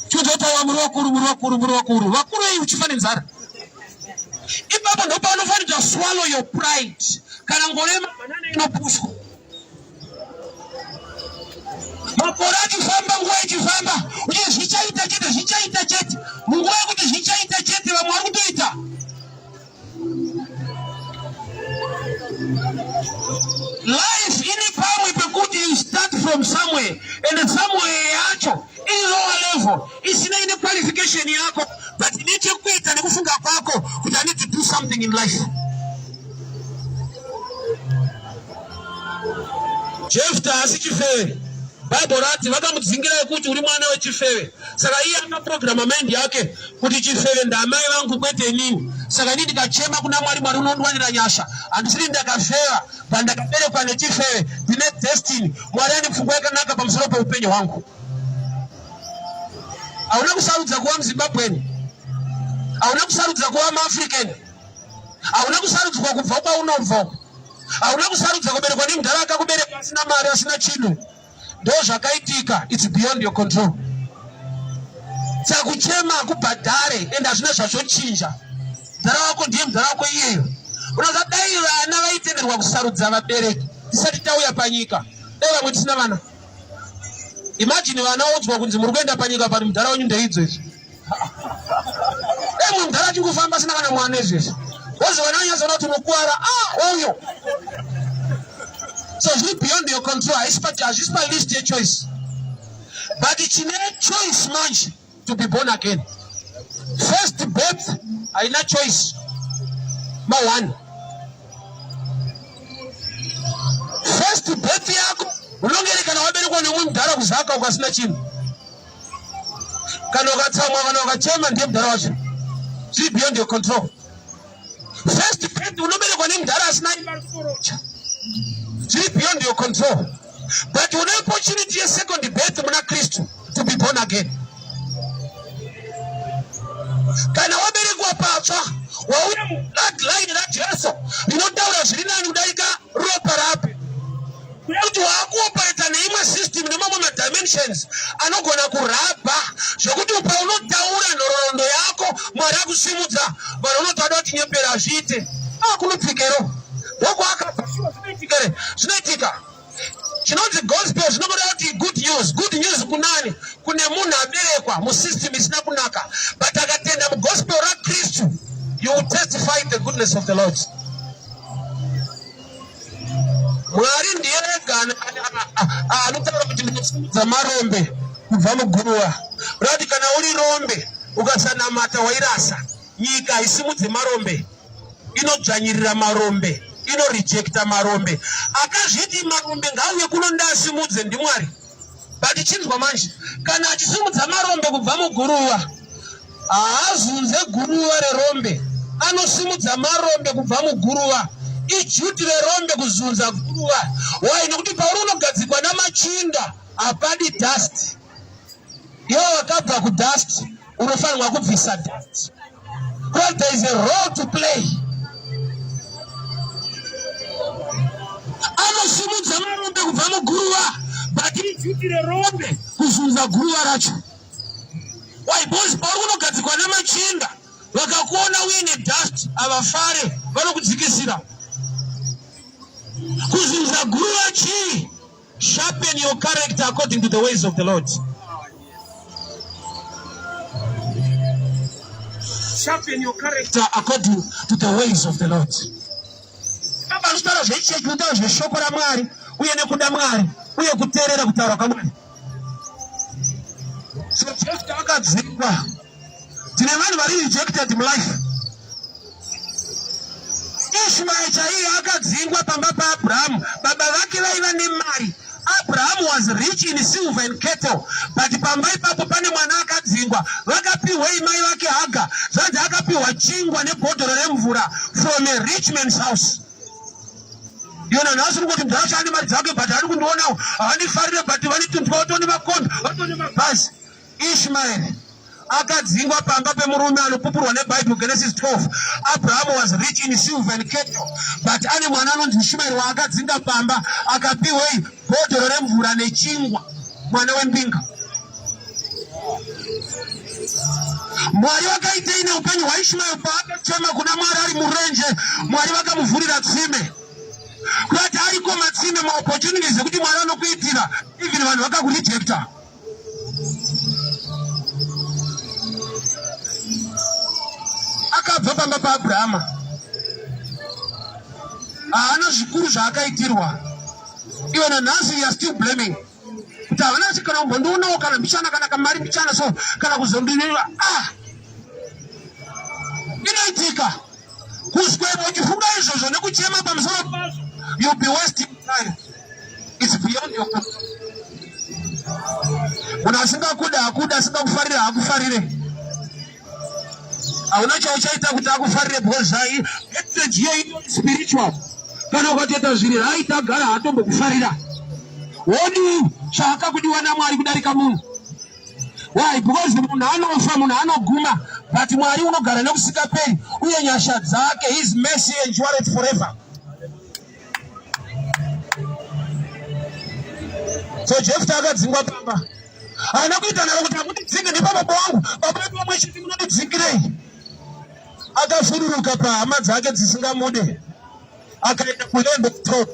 chinototaura muri vakuru, muri vakuru, muri vakuru, vakuru ei, uchifa nenzara. Ipapo ndopanofanirwa swallow your pride. Kana ngoro yemabhanana inopuswa, makore achifamba, nguva ichifamba, uye zvichaita chete, zvichaita chete. Munguva yekuti zvichaita chete, vamwe vari kutoita. Life ine pamwe pekuti you start from somewhere, and somewhere yacho iri lower level, isina ine qualification yako, but ine chekuita nekufunga kwako kuti I need to do something in life. Jefta asi chifeve. Bible rati vakamudzingira yekuti uri mwana wechifeve, saka iye akaprograma mind yake kuti chifeve ndamai vangu, kwete inini. Saka ini ndikachema kuna Mwari, Mwari unondiwanira nyasha. Handisiri ndakafeva, pandakaberekwa nechifeve, ndine destiny. Mwari ane pfungwa yakanaka pamusoro peupenyu hwangu. Hauna kusarudza kuva muZimbabweni, hauna kusarudza kuva muAfrican, hauna kusarudzwa kubva kwaunobva, hauna kusarudza kuberekwa nemudhara akakubereka asina mari, asina chinhu. Ndo zvakaitika, it's beyond your control. Saka kuchema hakubhadhare, ende hazvina zvazvochinja. Mudhara wako ndiye mudhara wako iyeyo. Unoza dai vana vaitenderwa kusarudza vabereki tisati tauya panyika, dai vamwe tisina vana. Imagine vana vaudzwa kunzi muri kuenda panyika pano, mudhara wenyu ndeidzo izvi. Dai mumwe mudhara achingofamba asina kana mwana izvezvi, wozi vana vanyatsoona kuti unokuwara, ah, uyo. So zviri beyond your control, hazvisi palist yechoice, but chine choice manje, to be born again. First birth haina choice, ma1 first birth yako unongeri kana waberekwa nemumwe mudhara kuzaka ukasina chinhu, kana ukatsamwa, kana ukachema, ndiye mudhara wacho. Zviri beyond your control. First birth unoberekwa nemudhara asina imba, ari kutorocha. Zviri beyond your control, but une opportunity yesecond birth muna Kristu, to be born again. Kana waberekwa patsva, wauya mubloodline raJesu rinotaura zviri nani kudarika ropa rape, kuda kuti waakuoperata neimwe system nemamwe madimensions anogona kurabha, zvekuti paunotaura nhororondo yako, Mwari akusimudza, vanhu vanotoda kuti nyepera, hazviite. Ah, kunopfikero ndokwaakabva. Shuwa, zvinoitika re, zvinoitika. Chinonzi gospel zvinobuda kuti good news. Good news kunani? Kune munhu aberekwa musystem isina kunaka, but akatenda mugospel raKristu, you will testify the goodness of the Lord. Mwari ndiye ega anotaura kuti ndinosimudza marombe kubva muguruva. Rati kana uri rombe ukasanamata, wairasa. Nyika haisimudze marombe, inodzvanyirira marombe, inorejecta marombe. Akazviti marombe ngauye kuno ndasimudze ndiMwari. But chinzwa manje, kana achisimudza marombe kubva muguruva, haazunze guruva rerombe. Anosimudza marombe kubva muguruva, iduty rerombe kuzunza guruva. Why? Nekuti pauri unogadzikwa namachinda, hapadi dust. Iwo wakabva kudust, unofanirwa kubvisa dust, because there is a role to play. Anosimudza marombe kubva muguruva, but iduty rerombe kuzunza guruva racho. Why? Because pauri kunogadzikwa nemachinda vakakuona uine dust havafare, vanokudzikisira. Kuzunza guruva chii? Sharpen your character according to the ways of the Lord. Sharpen your character according to the ways of the Lord. Baba vanotaura zvechechi, vanotaura zveshoko raMwari uye nekuda Mwari uye kuteerera kutaura kwaMwari. So Jephthah akadzingwa. Tine vanhu vari rejected mulife. Ishmael chaiye akadzingwa pamba paAbrahamu. Baba vake vaiva nemari. Abraham was rich in silver and cattle, but pamba ipapo pane mwana akadzingwa. Vakapiwei mai vake Hagar? Zvanzi akapiwa chingwa nebhodhoro remvura from a rich man's house. Yona nhasi uri kuti mdhara ane mari dzake but ari kundionawo havandifarire but vane vatone makombi vatone mabhazi. Ishmael akadzingwa pamba pemurume anopupurwa neBible Genesis 12. Abraham was rich in silver and cattle, but ane mwana anonzi Ishmael waakadzinga pamba akapiwei bhodhoro remvura nechingwa, mwana wembinga. Mwari vakaitei neupenyu hwaIshmael paakachema kuna Mwari ari murenje? Mwari vakamuvhurira tsime. Kurati ariko matsime maopportunities ekuti Mwari anokuitira even vanhu vakakurejecta. Akabva pamba paAbrahama, haana zvikuru zvaakaitirwa. Iwe nanhasi you are still blaming kuti havana kana kumbondionawo kana mbichana kana kamari mbichana so kana kuzondinira. Ah, inoitika kuswera uchifunga izvozvo nekuchema pamusoro pazvo, you'll be wasting time. It's beyond your control. Munhu asingakuda hakuda, asingakufarire haakufarire. Hauna chauchaita kuti akufarire because zvai hatred here itori spiritual. Kana ukatoita zviri right agara haatombokufarira. Wodii chaakakudiwa naMwari kudarika munhu? Why? Because munhu anofa, munhu anoguma, but Mwari unogara nekusingaperi uye nyasha dzake, his mercy endureth forever. So Jephthah akadzingwa pamba. Haana kuita naro kuti amundidzinge ndipa baba wangu, baba vedu vamwe chete munondidzingirei? Akafururuka pahama dzake dzisingamude, akaenda kuland of Tob.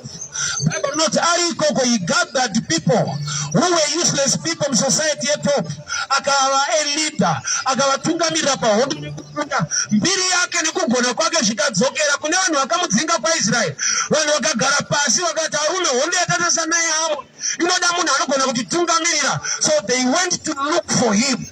Bible rinoti ari ikoko he gathered people who were useless people musociety yeTob, akava a leader, akavatungamirira pahondo nekukunda. Mbiri yake nekugona kwake zvikadzokera kune vanhu vakamudzinga kwaIsraeri. Vanhu vakagara pasi vakati, arume, hondo yatatarisa naye amo inoda munhu anogona kutitungamirira. So they went to look for him.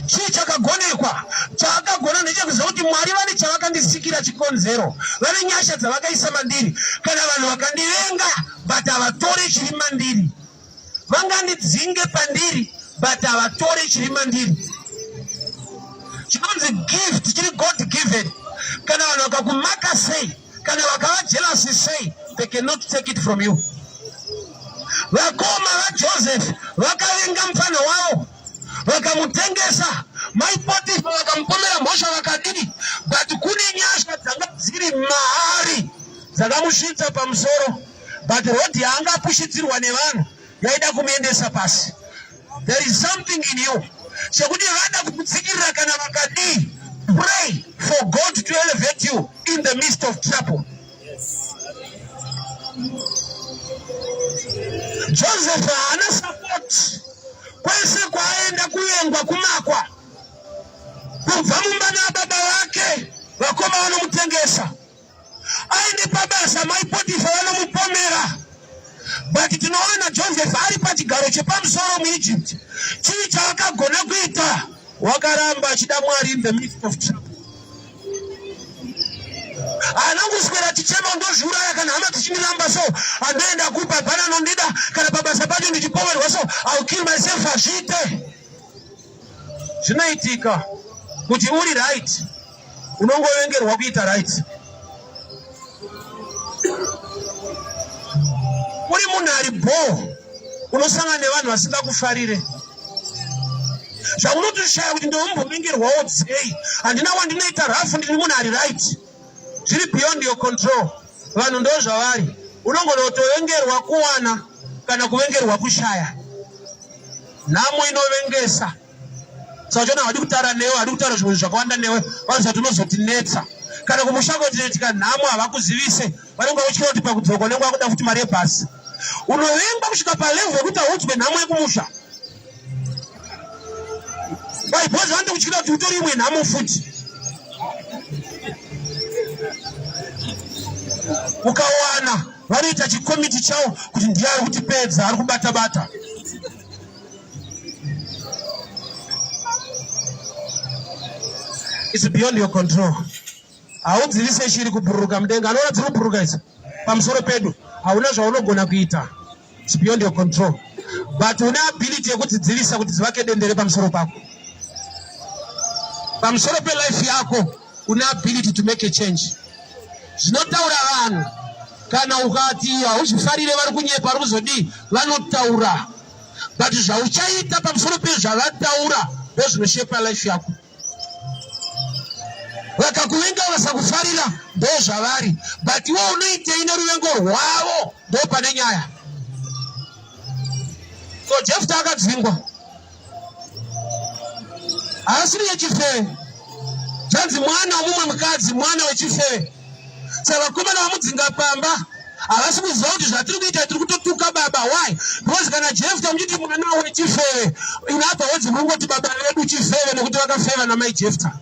Chii chakagonekwa? Chaakagona ndechekuziva kuti Mwari vane chavakandisikira chikonzero, vane nyasha dzavakaisa mandiri. Kana vanhu vakandivenga but havatore chiri mandiri, vangandidzinge pandiri but havatore chiri mandiri. Chinonzi gift chiri God given. Kana vanhu vakakumaka sei, kana vakava jealousy sei, they cannot take it from you. Vakoma vaJoseph vakavenga mufana wavo, vakamutengesa. Mai Potifa vakamupomera mhosva vakadini, but kune nyasha dzanga dziri maari dzakamusvitsa pamusoro, but road yaanga apushidzirwa nevanhu yaida kumuendesa pasi. There is something in you chekuti vada kukutsikirira kana vakadii. Pray for God to elevate you in the midst of trouble. Joseph haana support kwese kwaaenda, kuvengwa, kumakwa, kubva mumba nababa vake, vakoma vanomutengesa, aende pabasa mai Potifa vanomupomera, but tinoona Joseph ari pachigaro chepamusoro muEgypt. Chii chaakagona kuita? Wakaramba achida Mwari in the midst of trouble. Haana kuswera chichema, ndozviuraya kana hama dzichindiramba, so handoenda kupa, hapana anondida, kana pabasa pacho ndichipomerwa, so I'll kill myself. Hazviite. Zvinoitika kuti uri right unongovengerwa kuita right. Uri munhu ari bho unosangana nevanhu vasingakufarire, zvaunotoshaya kuti ndombovengerwawo dzei, handina wandinoita rafu, ndiri munhu ari right. Zviri beyond your control. Vanhu ndo zvavari, unongona kutovengerwa kuwana kana kuvengerwa kushaya. Nhamo inovengesa. Saka uchiona havadi kutaura newe, havadi kutaura zvimwe zvakawanda newe, vanoziva kuti unozotinetsa. Kana kumusha kunoitika nhamo havakuzivise, vanenge vakutyira kuti pakudzoka unenge wakuda futi mari yebhasi. Unovengwa kusvika palevel yekuti haudzwe nhamo yekumusha. Why? Because vanotokutyira kuti utori imwe nhamo futi. Ukawana vanoita chikomiti chawo kuti ndiye ari kutipedza, ari kubata bata. It's beyond your control. Haudzivise shiri kubhururuka mudenga. Anoona dziri kubhururuka idzi pamusoro pedu. Hauna zvaunogona kuita. It's beyond your control. But une ability yekudzidzivisa kuti dzivake dendere pamusoro pako. Pamusoro pelife yako une ability to make a change. Zvinotaura vanhu kana ukati hauzvifarire vari kunyepa vari kuzodii vanotaura but zvauchaita pamusoro pezvavataura ndozvinoshepa life yako. Vakakuvenga vasakufarira ndozvavari but iwe unoitei neruvengo rwavo ndo pane nyaya. So Jefta akadzingwa haasiri yechifeve, zvanzi mwana womumwe mukadzi, mwana wechifeve. Saka vakomana vamudzinga pamba havasi kuziva kuti zvatiri kuita tiri kutotuka baba. Why? Because kana Jefta muchiti mwana wechifeve, in other words muri kungoti baba vedu chifeve nekuti vakafeva namai Jefta.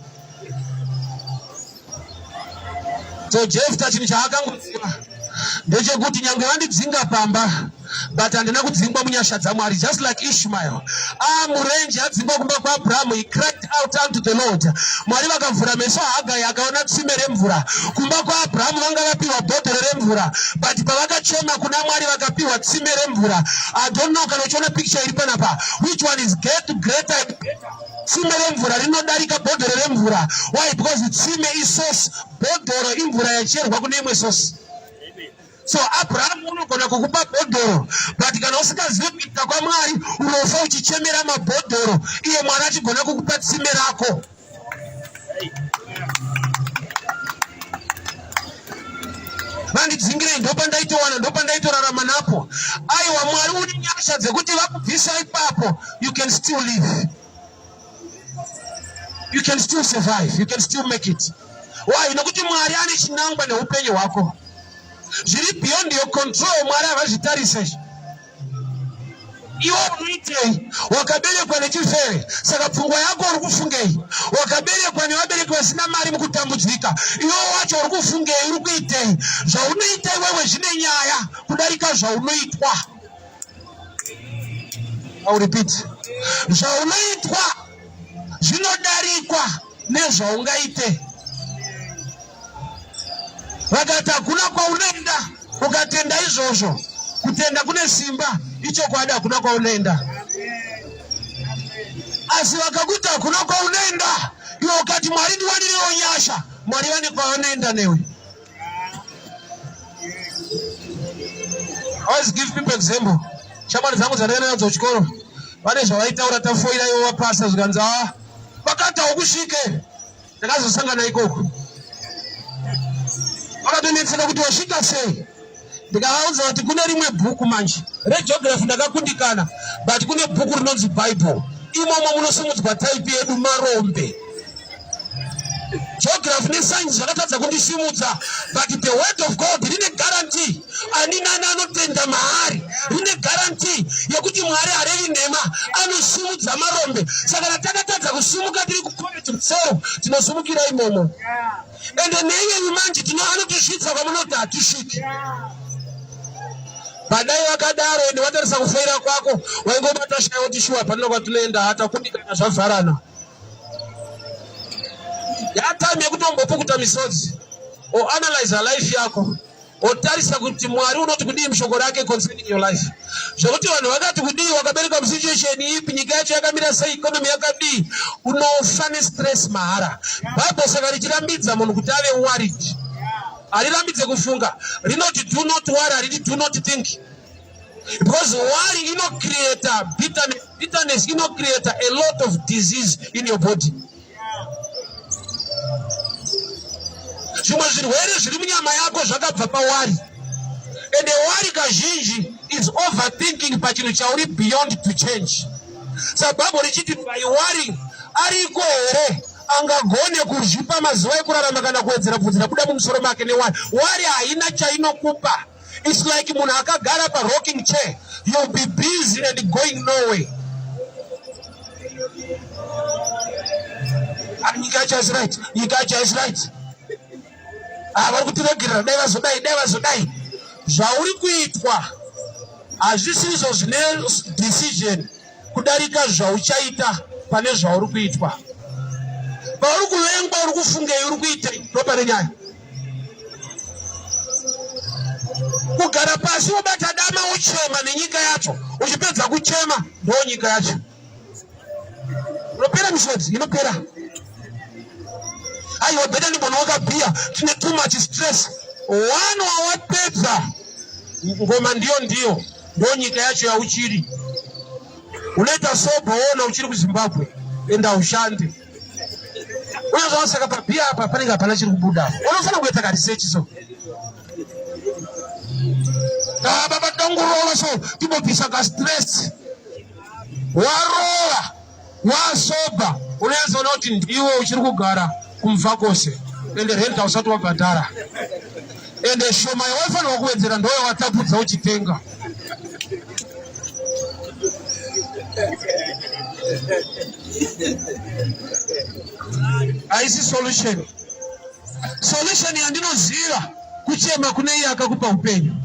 So Jefta chinhu chaakangoziva ndechekuti nyange vandidzinga pamba but handina kudzingwa munyasha dzaMwari, just like Ishmael amurenje adzingwa kumba kwaAbrahamu, he cried out unto the Lord. Mwari vakavhura meso aHagai akaona tsime remvura. Kumba kwaAbrahamu vanga vapiwa bhodhoro remvura, but pavakachema kuna Mwari vakapiwa tsime remvura. I don't know kana uchiona picture iri panapa, which one is get greater? Tsime remvura rinodarika bhodhoro remvura. Why? Because tsime isource, bhodhoro imvura yacherwa kune imwe source. So Abraham unogona kukupa bhodhoro, but kana usingazivi kuita kwaMwari unofa uchichemera mabhodhoro, iye Mwari achigona kukupa tsime rako. Vandidzingirei, ndopandaitowana, ndopandaitorarama napo. Aiwa, Mwari une nyasha dzekuti vakubvisa ipapo, you can still live, you can still survive, you can still make it. Why? Nokuti Mwari ane chinangwa neupenyu hwako zviri beyond your control. Mwari havazvitarise izvi. Iwe unoitei? Wakaberekwa nechifeve, saka pfungwa yako uri kufungei? Wakaberekwa nevabereki vasina mari mukutambudzika, iwe wacho uri kufungei? Uri kuitei? Zvaunoita iwewe zvine nyaya kudarika zvaunoitwa. I will repeat. Zvaunoitwa zvinodarikwa nezvaungaite. Vakati hakuna kwaunoenda ukatenda izvozvo. Kutenda kune simba, ichokwadi, hakuna kwaunoenda. Asi vakakuti hakuna kwaunoenda, iwe ukati Mwari ndiwanirewo nyasha, Mwari vane kwavanoenda newe. Always give people example. Shamwari dzangu dzandakaenda nadzo kuchikoro vane zvavaitaura tafoira ivo vapasa zvikanzi ah vakati haukusvike. Takazosangana ikoko, vakatonetseka kuti wasvika sei. Ndikavaudza kuti kune rimwe bhuku manje regeography ndakakundikana, but kune bhuku rinonzi Bible, imomo munosimudzwa type yedu marombe. Geography nescience zvakatadza kundisimudza, but the word of God rine guarantee. Ani nani anotenda maari rine guarantee yekuti Mwari harevi nhema, anosimudza marombe. Saka kana takatadza kusimuka tiri kucollege kutsero, tinosumukira imomo. Ende neiyeyu manje tino anotisvitsa kwamunoti hatisviki. Padai vakadaro ende watarisa kufoira kwako waingobata shaya woti shuwa panina kwatinoenda hatakundikana zvavharana. Yatime yekutombopukuta misodzi or analyze life yako otarisa kuti Mwari unoti kudii mushoko rake concerning your life, zvekuti vanhu vakati kudii, wakaberekwa musituation ipi, nyika yacho yakamira sei, economy yakadii, unofa nestress mahara. Bible saka richirambidza munhu kuti ave worried, harirambidze kufunga, rinoti do not worry, hariti do not think, because worry inocreata bitterness, bitterness inocreata a lot of disease in your body. Zvimwe zvirwere zviri munyama yako zvakabva paworry, ende worry kazhinji is overthinking pachinhu chauri beyond to change. Saka Bible richiti by worrying Ariko here angagone kuzvipa mazuva ekurarama kana kuwedzera bvudzi rabuda mumusoro make newari? Wari haina chainokupa. It's like munhu akagara parocking chair. You'll be busy and going nowhere. Ah, nyika yacho haisi right, nyika yacho haisi right. Ah, vari kutiregerera, dai vazodai, dai vazodai. Zvauri kuitwa hazvisizvo zvine decision kudarika zvauchaita pane zvauri kuitwa. Pauri kuvengwa uri kufungei, uri kuitei? Ndopane nyaya. Kugara pasi wobata dama wochema nenyika yacho, uchipedza kuchema ndo nyika yacho inopera, misodzi inopera. Aiwa, beta ndimbonoka bhiya, tine too much stress. One wawapedza ngoma ndiyo ndiyo ndo nyika yacho yauchiri unoita sobho wona uchiri kuZimbabwe, enda ushande uye zvawasaka pabhiya apa panenge hapana chiri kubuda, unofanira kuita karesearch so. Ah, baba tongurova so timbobvisa kastress. Warova wasobha, unoyazoona kuti ndiwe uchiri kugara kumva kwose, ende rent hausati wabhadhara, ende shoma yawaifanirwa kuwedzera ndoyo watapudza uchitenga. Haisi solution. Solution yandinoziva kuchema kune iye akakupa upenyu.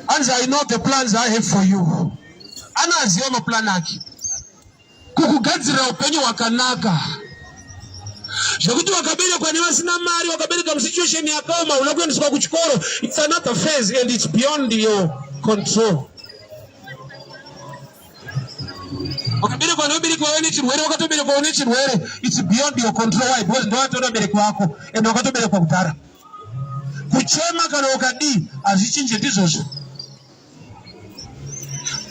Hanzi, "I know the plans I have for you." Anoaziva maplan ake kukugadzirira upenyu hwakanaka, zvekuti wakaberekwa nevasina mari, wakabereka musituation yakaoma, una kuendeswa kuchikoro, it's another phase and it's beyond your control. Wakaberekwa nevabereki vave nechirwere, wakatoberekwawo nechirwere, it's beyond your control. Why? Because ndovatori vabereki vako and wakatoberekwa kudhara. Kuchema kana ukadii hazvichinje, ndizvozvo.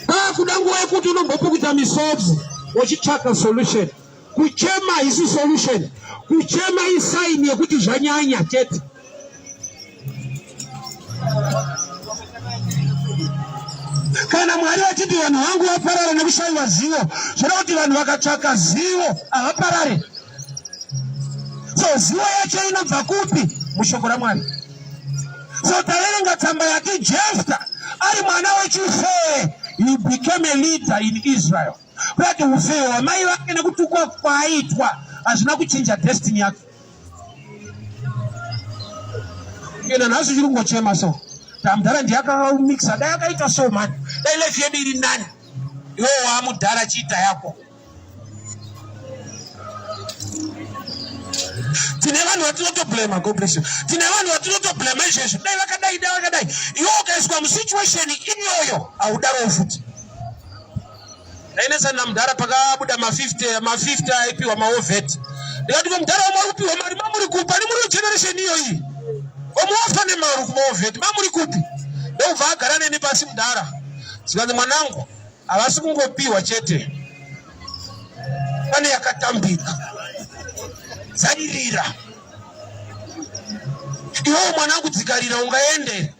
Pakuda nguva yekuti unombopukuta misodzi uchitsvaka solution. Kuchema haisi solution, kuchema isign yekuti zvanyanya chete. Kana Mwari vachiti vanhu vangu vaparara nekushayiwa zivo, zvoda kuti vanhu vakatsvaka zivo havaparare. So zivo yacho inobva kupi? Mushoko raMwari. So taverenga tsamba yake, Jefta ari mwana wechifee, he became a leader in Israel. Kurati ufee hwamai vake nekutukwa kwaaitwa hazvina kuchinja destiny yake. Ena nhasi uchiri kungochema so, tamudhara ndiye akamixa, dai akaita so mani, dai life yedu iri nani. Iwe waamudhara, chiita yako. Tine vanhu vatinotoblema, God bless you, tine vanhu vatinotoblema izvezvi, dai vakadai, dai vakadai. Iwe ukaiswa musituation iyoyo haudarowo futi. Ndainetsana namudhara pakabuda ma50 ma50 aipiwa mawar vet. Ndikati, "Ko mudhara, wamuri kupiwa mari mamuri kupi? Ani muri generation iyoyi omuwafa nemari kumawar vet, mamuri kupi?" Ndobva agara neni pasi mudhara, zikanzi, "Mwanangu, havasi kungopiwa chete, pane yakatambika dzairira. Iwewo mwanangu, dzikarira ungaende."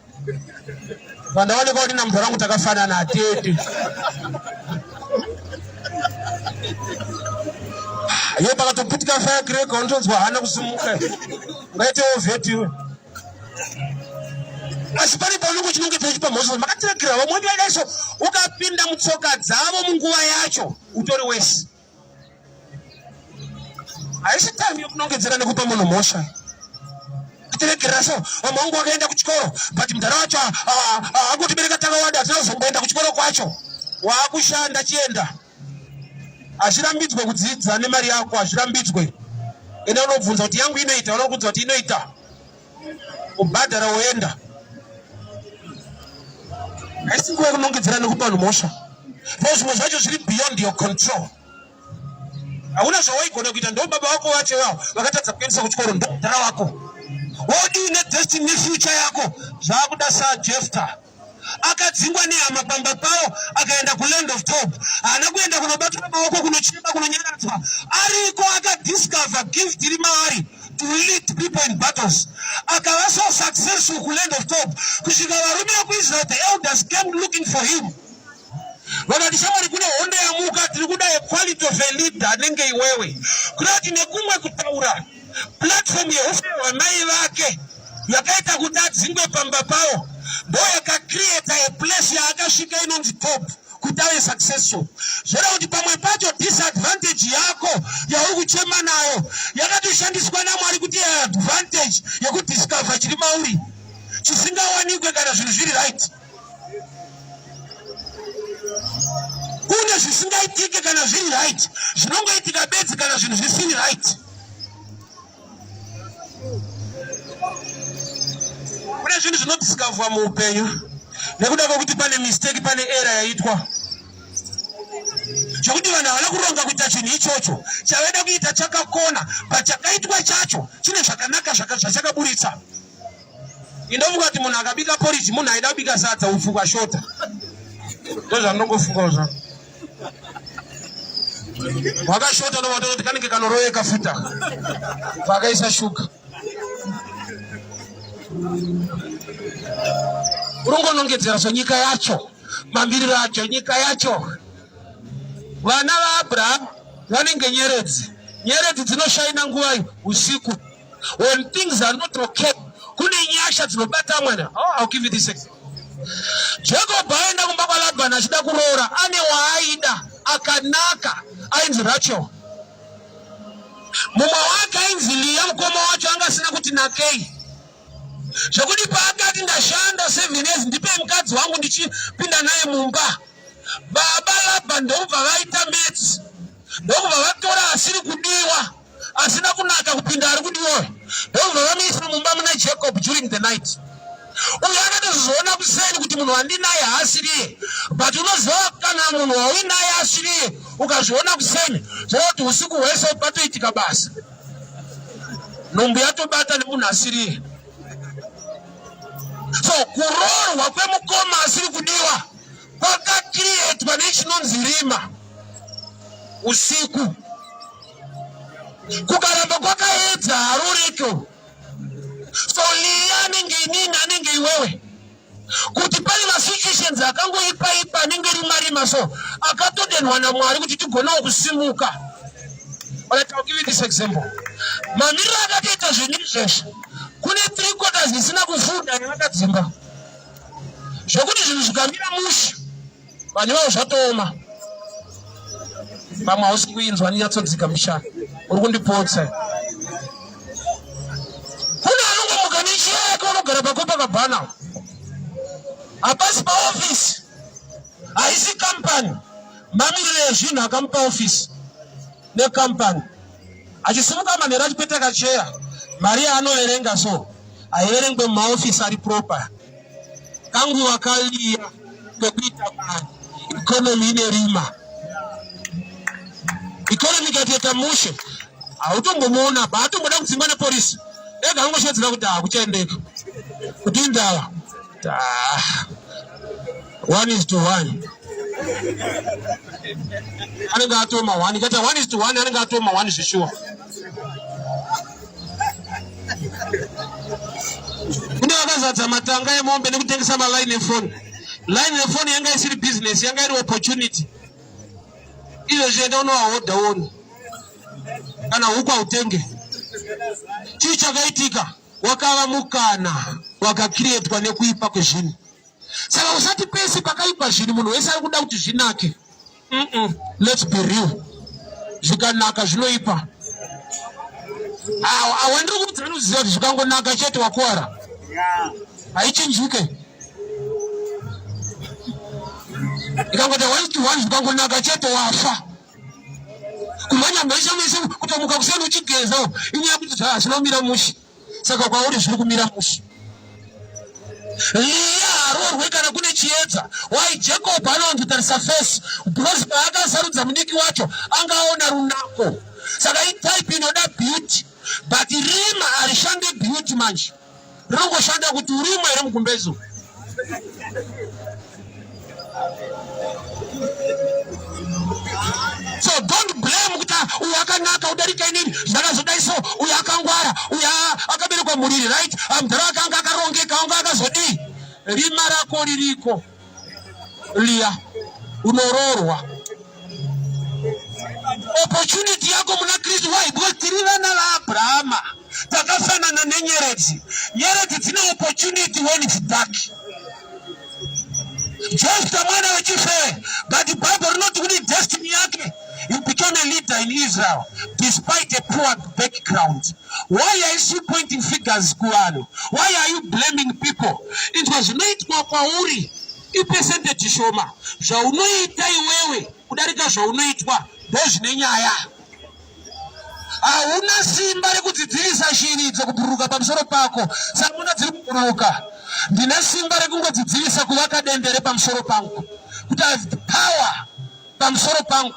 Pandaoneka kuti namudhara wangu takafanana, atete iwe pakatoputika firecracker unotonzwa hana kusimuka, ungaitewo vet iwe. Asi pane paunenge uchinongedza uchipa mhosva, makatiregerera vamwe vaidaiso, ukapinda mutsoka dzavo munguva yacho utori wese. Haisi time yekunongedzera nekupa munhu mhosva, tiregerera. So vamwe vangu vakaenda kuchikoro, but mudhara wacho angotibereka takawanda, hatina kuzomboenda kuchikoro kwacho. Waakushanda, chienda. Hazvirambidzwe kudzidza nemari yako, hazvirambidzwe. Enda unobvunza kuti yangu inoita, unokudza kuti inoita, kubhadhara woenda. Haisi nguva yekunongedzera nekupa vanhu mhosva, ndo zvimwe zvacho zviri beyond your control. Hauna zvawaigona kuita. Ndo baba vako vacho vavo vakatadza kuendesa kuchikoro, ndo mudhara wako. Wodii nedestiny, nefuture yako? Zvaakuda saJefta akadzingwa nehama pamba pavo, akaenda kuland of Tob. Haana kuenda kunobatwa maoko, kunochema, kunonyaradzwa. Ariko akadiscover gift iri maari to lead people in battles, akava so successful kuland of Tob kusvika varume vekuIsrael, the elders, came looking for him. Vakati, shamwari, kune hondo yamuka, tiri kuda a quality of a leader anenge iwewe. Kuda kuti nekumwe kutaura, platform yehufe hwamai vake yakaita kuti adzingwe pamba pawo ndo yakacreata a place yaakasvika inonzi top kuti ave successful. Zvoreva kuti pamwe pacho disadvantage yako yauri kuchema nayo yakatoshandiswa naMwari kuti advantage yekudiscover chiri mauri chisingawanikwe kana zvinhu zviri right. Kune zvisingaitike kana zviri right, zvinongoitika bedzi kana zvinhu zvisiri right. Kune zvinhu zvinodiscoverwa muupenyu nekuda kwekuti pane mistake, pane error yaitwa, zvekuti vanhu havana kuronga kuita chinhu ichocho chavaida kuita chakakona, but chakaitwa chacho chine zvakanaka zvachakaburitsa. Indofunga kuti munhu akabika porridge munhu aida kubika sadza, upfu ukashota. Ndozvandinongofungawo zvangu. Wakashota ndovatoti kanenge kanoroveka futa pakaisa shuga. Urongonongedzera zvenyika yacho, mamiriro acho, nyika yacho. Vana vaAbrahamu vanenge nyeredzi. Nyeredzi dzinoshaina nguvai? Usiku. When things are not okay, kune nyasha dzinobata mwana. Oh, I'll give you this example. Jacob aenda kumba kwaLabhani achida kuroora, ane waaida akanaka ainzi Rachel. Mumwe wake ainzi Leah, mukoma wacho anga asina kuti nakei, zvekuti paakati ndashanda 7 years, ndipei mukadzi wangu ndichipinda naye mumba, baba Labhani ndokubva vaita metsi, ndokubva vatora asiri kudiwa, asina kunaka kupinda ari kudiwa, ndokubva vamuisa mumba muna Jacob during the night. Uyo akatozviona kuseni kuti munhu wandinaye haasiriye, but unoziva kana munhu wauinaye asiriye ukazviona kuseni, zvoreva kuti usiku hwese patoitika basa, nhumbu yatobata nemunhu asiriye. So kuroorwa kwemukoma asiri kudiwa kwakakrietwa nechinonzi rima usiku. Kukaramba kwakaedza haruriko. So Leah anenge inini, anenge iwewe, kuti pane masituations akangoipa ipa anenge rima rima, so akatodenhwa naMwari kuti tigonewo kusimuka. Alright, I'll give you this example. Mamiriro akatoita zvinhu izvezvi, kune three quarters isina kufunda yavakadzimba, zvekuti zvinhu zvikamira mushe, vanhu ivavo zvatooma. Pamwe hausi kuinzwa, ndinyatsodzika mushana, uri kundipotsa. Kune anongomuka nechiya yake, unogara paCopacabana, hapasi paofisi, haisi kampani. Mamiriro ezvinhu akamupa ofisi nekampani. Achisimuka manheru achipeta kacheya, mari yaanoverenga so haiverengwe mumaofisi ari proper. Kanguva kaliya kekuita mari, economy ine rima, economy ikatoita mushe, hautombomuona baatomboda kudzingwa nepolisi ega, angoshedzera kuti hakuchaendeka kuti indava 1 is to 1, anenge atoma 1 ikaita 1 is to 1, anenge atoma 1 zvishuwa. Kune vakazadza matanga emombe nekutengesa maline efoni. Line refoni yanga isiri business, yanga iri opportunity. Izvezvi enda unovahodha uone, kana huku hautenge. Chii chakaitika? Wakava mukana wakakrietwa nekuipa kwezvinhu. Saka usati pese pakaipa zvinhu munhu wese ari kuda kuti zvinake. Let's be real, zvikanaka zvinoipa. Awandiri kuudza anoziva kuti zvikangonaka chete wakuwara, haichinjike. Ikangoti 1 to 1, zvikangonaka chete wafa. Kumhanya mhesha mese, kutomuka kuseni uchigeza, inyaya yekuti zvinomira mushe. Saka kwauri zviri kumira mushe. Leah haroorwe kana kune chiedza. Why Jacob anowanzotarisa face? Because paakasarudza mudiki wacho angaona runako. Saka itype inoda beauty, but rima harishande beauty manje, rinongoshanda kuti urimo here mugumbezo. So don't blame kuti uyu akanaka udarika inini, zvakazodai so, uyu akangwara, uyu akaberekwa muriri right, mudhara akanga akarongeka, anga akazodii. Rima rako ririko, Leah. Unoroorwa. Opportunity yako muna Kristu. Why? Because tiri vana vaAbrahama. Takafanana nenyeredzi. Nyeredzi dzine opportunity when it's dark. Jephthah mwana wechifeve, but Bible rinoti kune destiny yake. He became a leader in Israel despite a poor background. Why are you pointing figures kuvanhu? Why are you blaming people? Inzwa zvinoitwa kwauri ipercentage shoma. Zvaunoita iwewe kudarika zvaunoitwa ndozvine nyaya. Hauna simba rekudzidzivisa shiri idzo kubhururuka pamusoro pako samuna dziri kubhururuka. Ndine simba rekungodzidzivisa kuvaka dendere pamusoro pangu, kuti I have the power pamusoro pangu.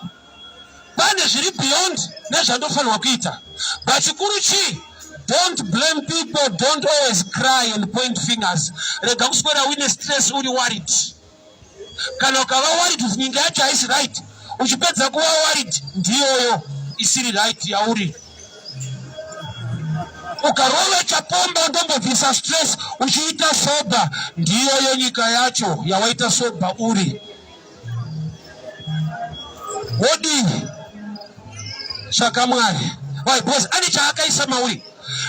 Pane zviri beyond nezvandofanirwa kuita, but chikuru chii? Don't blame people, don't always cry and point fingers. Rega kuswera uine stress uri worried. Kana ukava worried kuti nyika yacho haisi right, uchipedza kuva worried ndiyoyo isiri right yauri. Ukarova chapomba undombobvisa stress uchiita sober, ndiyoyo nyika yacho yawaita sober uri. Wodii? Tsvaka Mwari. Why? Because ane chaakaisa mauri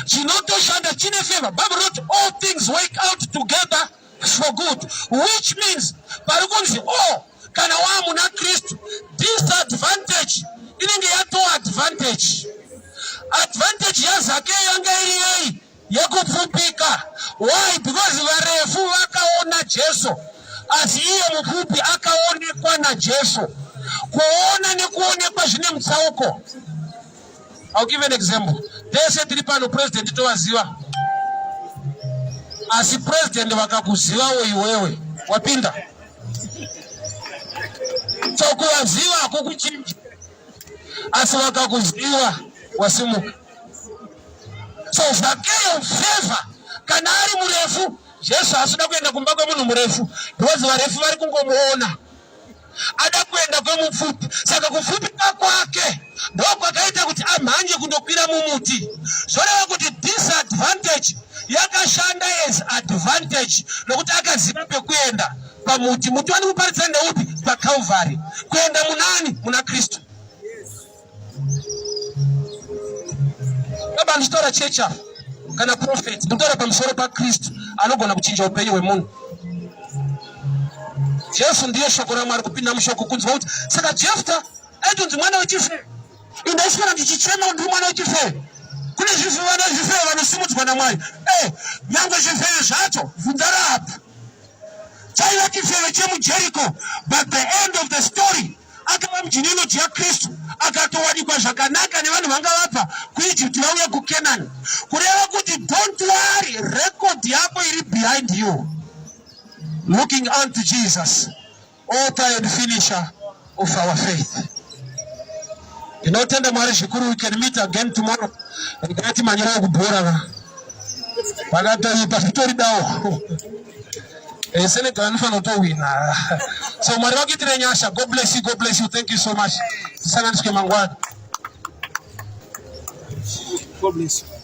chinotoshanda chine favor. Bible wrote all things work out together for good, which means pari kunzi all kana waa muna Kristu, disadvantage inenge yatoo advantage. Advantage yaZakeyo yanga iri yei? Yekupfupika. Why? Because varefu vakaona Jesu, asi iye mupfupi akaonekwa naJesu. Kuona nekuonekwa zvine mutsauko. I'll give an example. Tese tiri pano president tovaziva, asi president vakakuzivawo iwewe wapinda. So kuvaziva hakukuchinji, asi vakakuziva wasimuka. So Zakeyo favor kana ari murefu, Jesu asida kuenda kumba kwemunhu murefu because varefu vari kungomuona. Ada kuenda kwemupfupi, saka kupfupika kwake ndokwakaita kuti amhanye kundokwira mumuti. Zvoreva kuti disadvantage yakashanda as advantage nokuti akaziva pekuenda pamuti. Muti wani kuparidza ndeupi? PaCalvary. Kuenda munani? Muna Kristu. Baba, ndichitaura chechi apa kana prophet, ndikutaura pamusoro paKristu anogona kuchinja upenyu hwemunhu. Jesu ndiye shoko raMwari, kupinda mushoko kunzwa kuti saka Jefta aitonzi mwana wechifeve. Indaiswera ndichichema ndiri mwana wechifeve. Kune zvifeve vana zvifeve vanosimudzwa naMwari. Nyangwe zvifeve zvacho bvunza Rahabhi. Chaiva chifeve chemuJeriko, but the end of the story akava mugenealogy yaKristu, akatowanikwa zvakanaka nevanhu vanga vabva kuEgypt vauya kuCanaan. Kureva kuti don't worry, record yako iri behind you. Looking unto Jesus, author and finisher of our faith. Ndinotenda Mwari zvikuru. We can meet again tomorrow. Ndingati manyoro ekubhora va vakatoipa zvitoridawo. Senegal anofanira kutowina. So Mwari vakuitire nyasha. God bless you, God bless you. Thank you so much. Tisanganiswe mangwana. God bless you.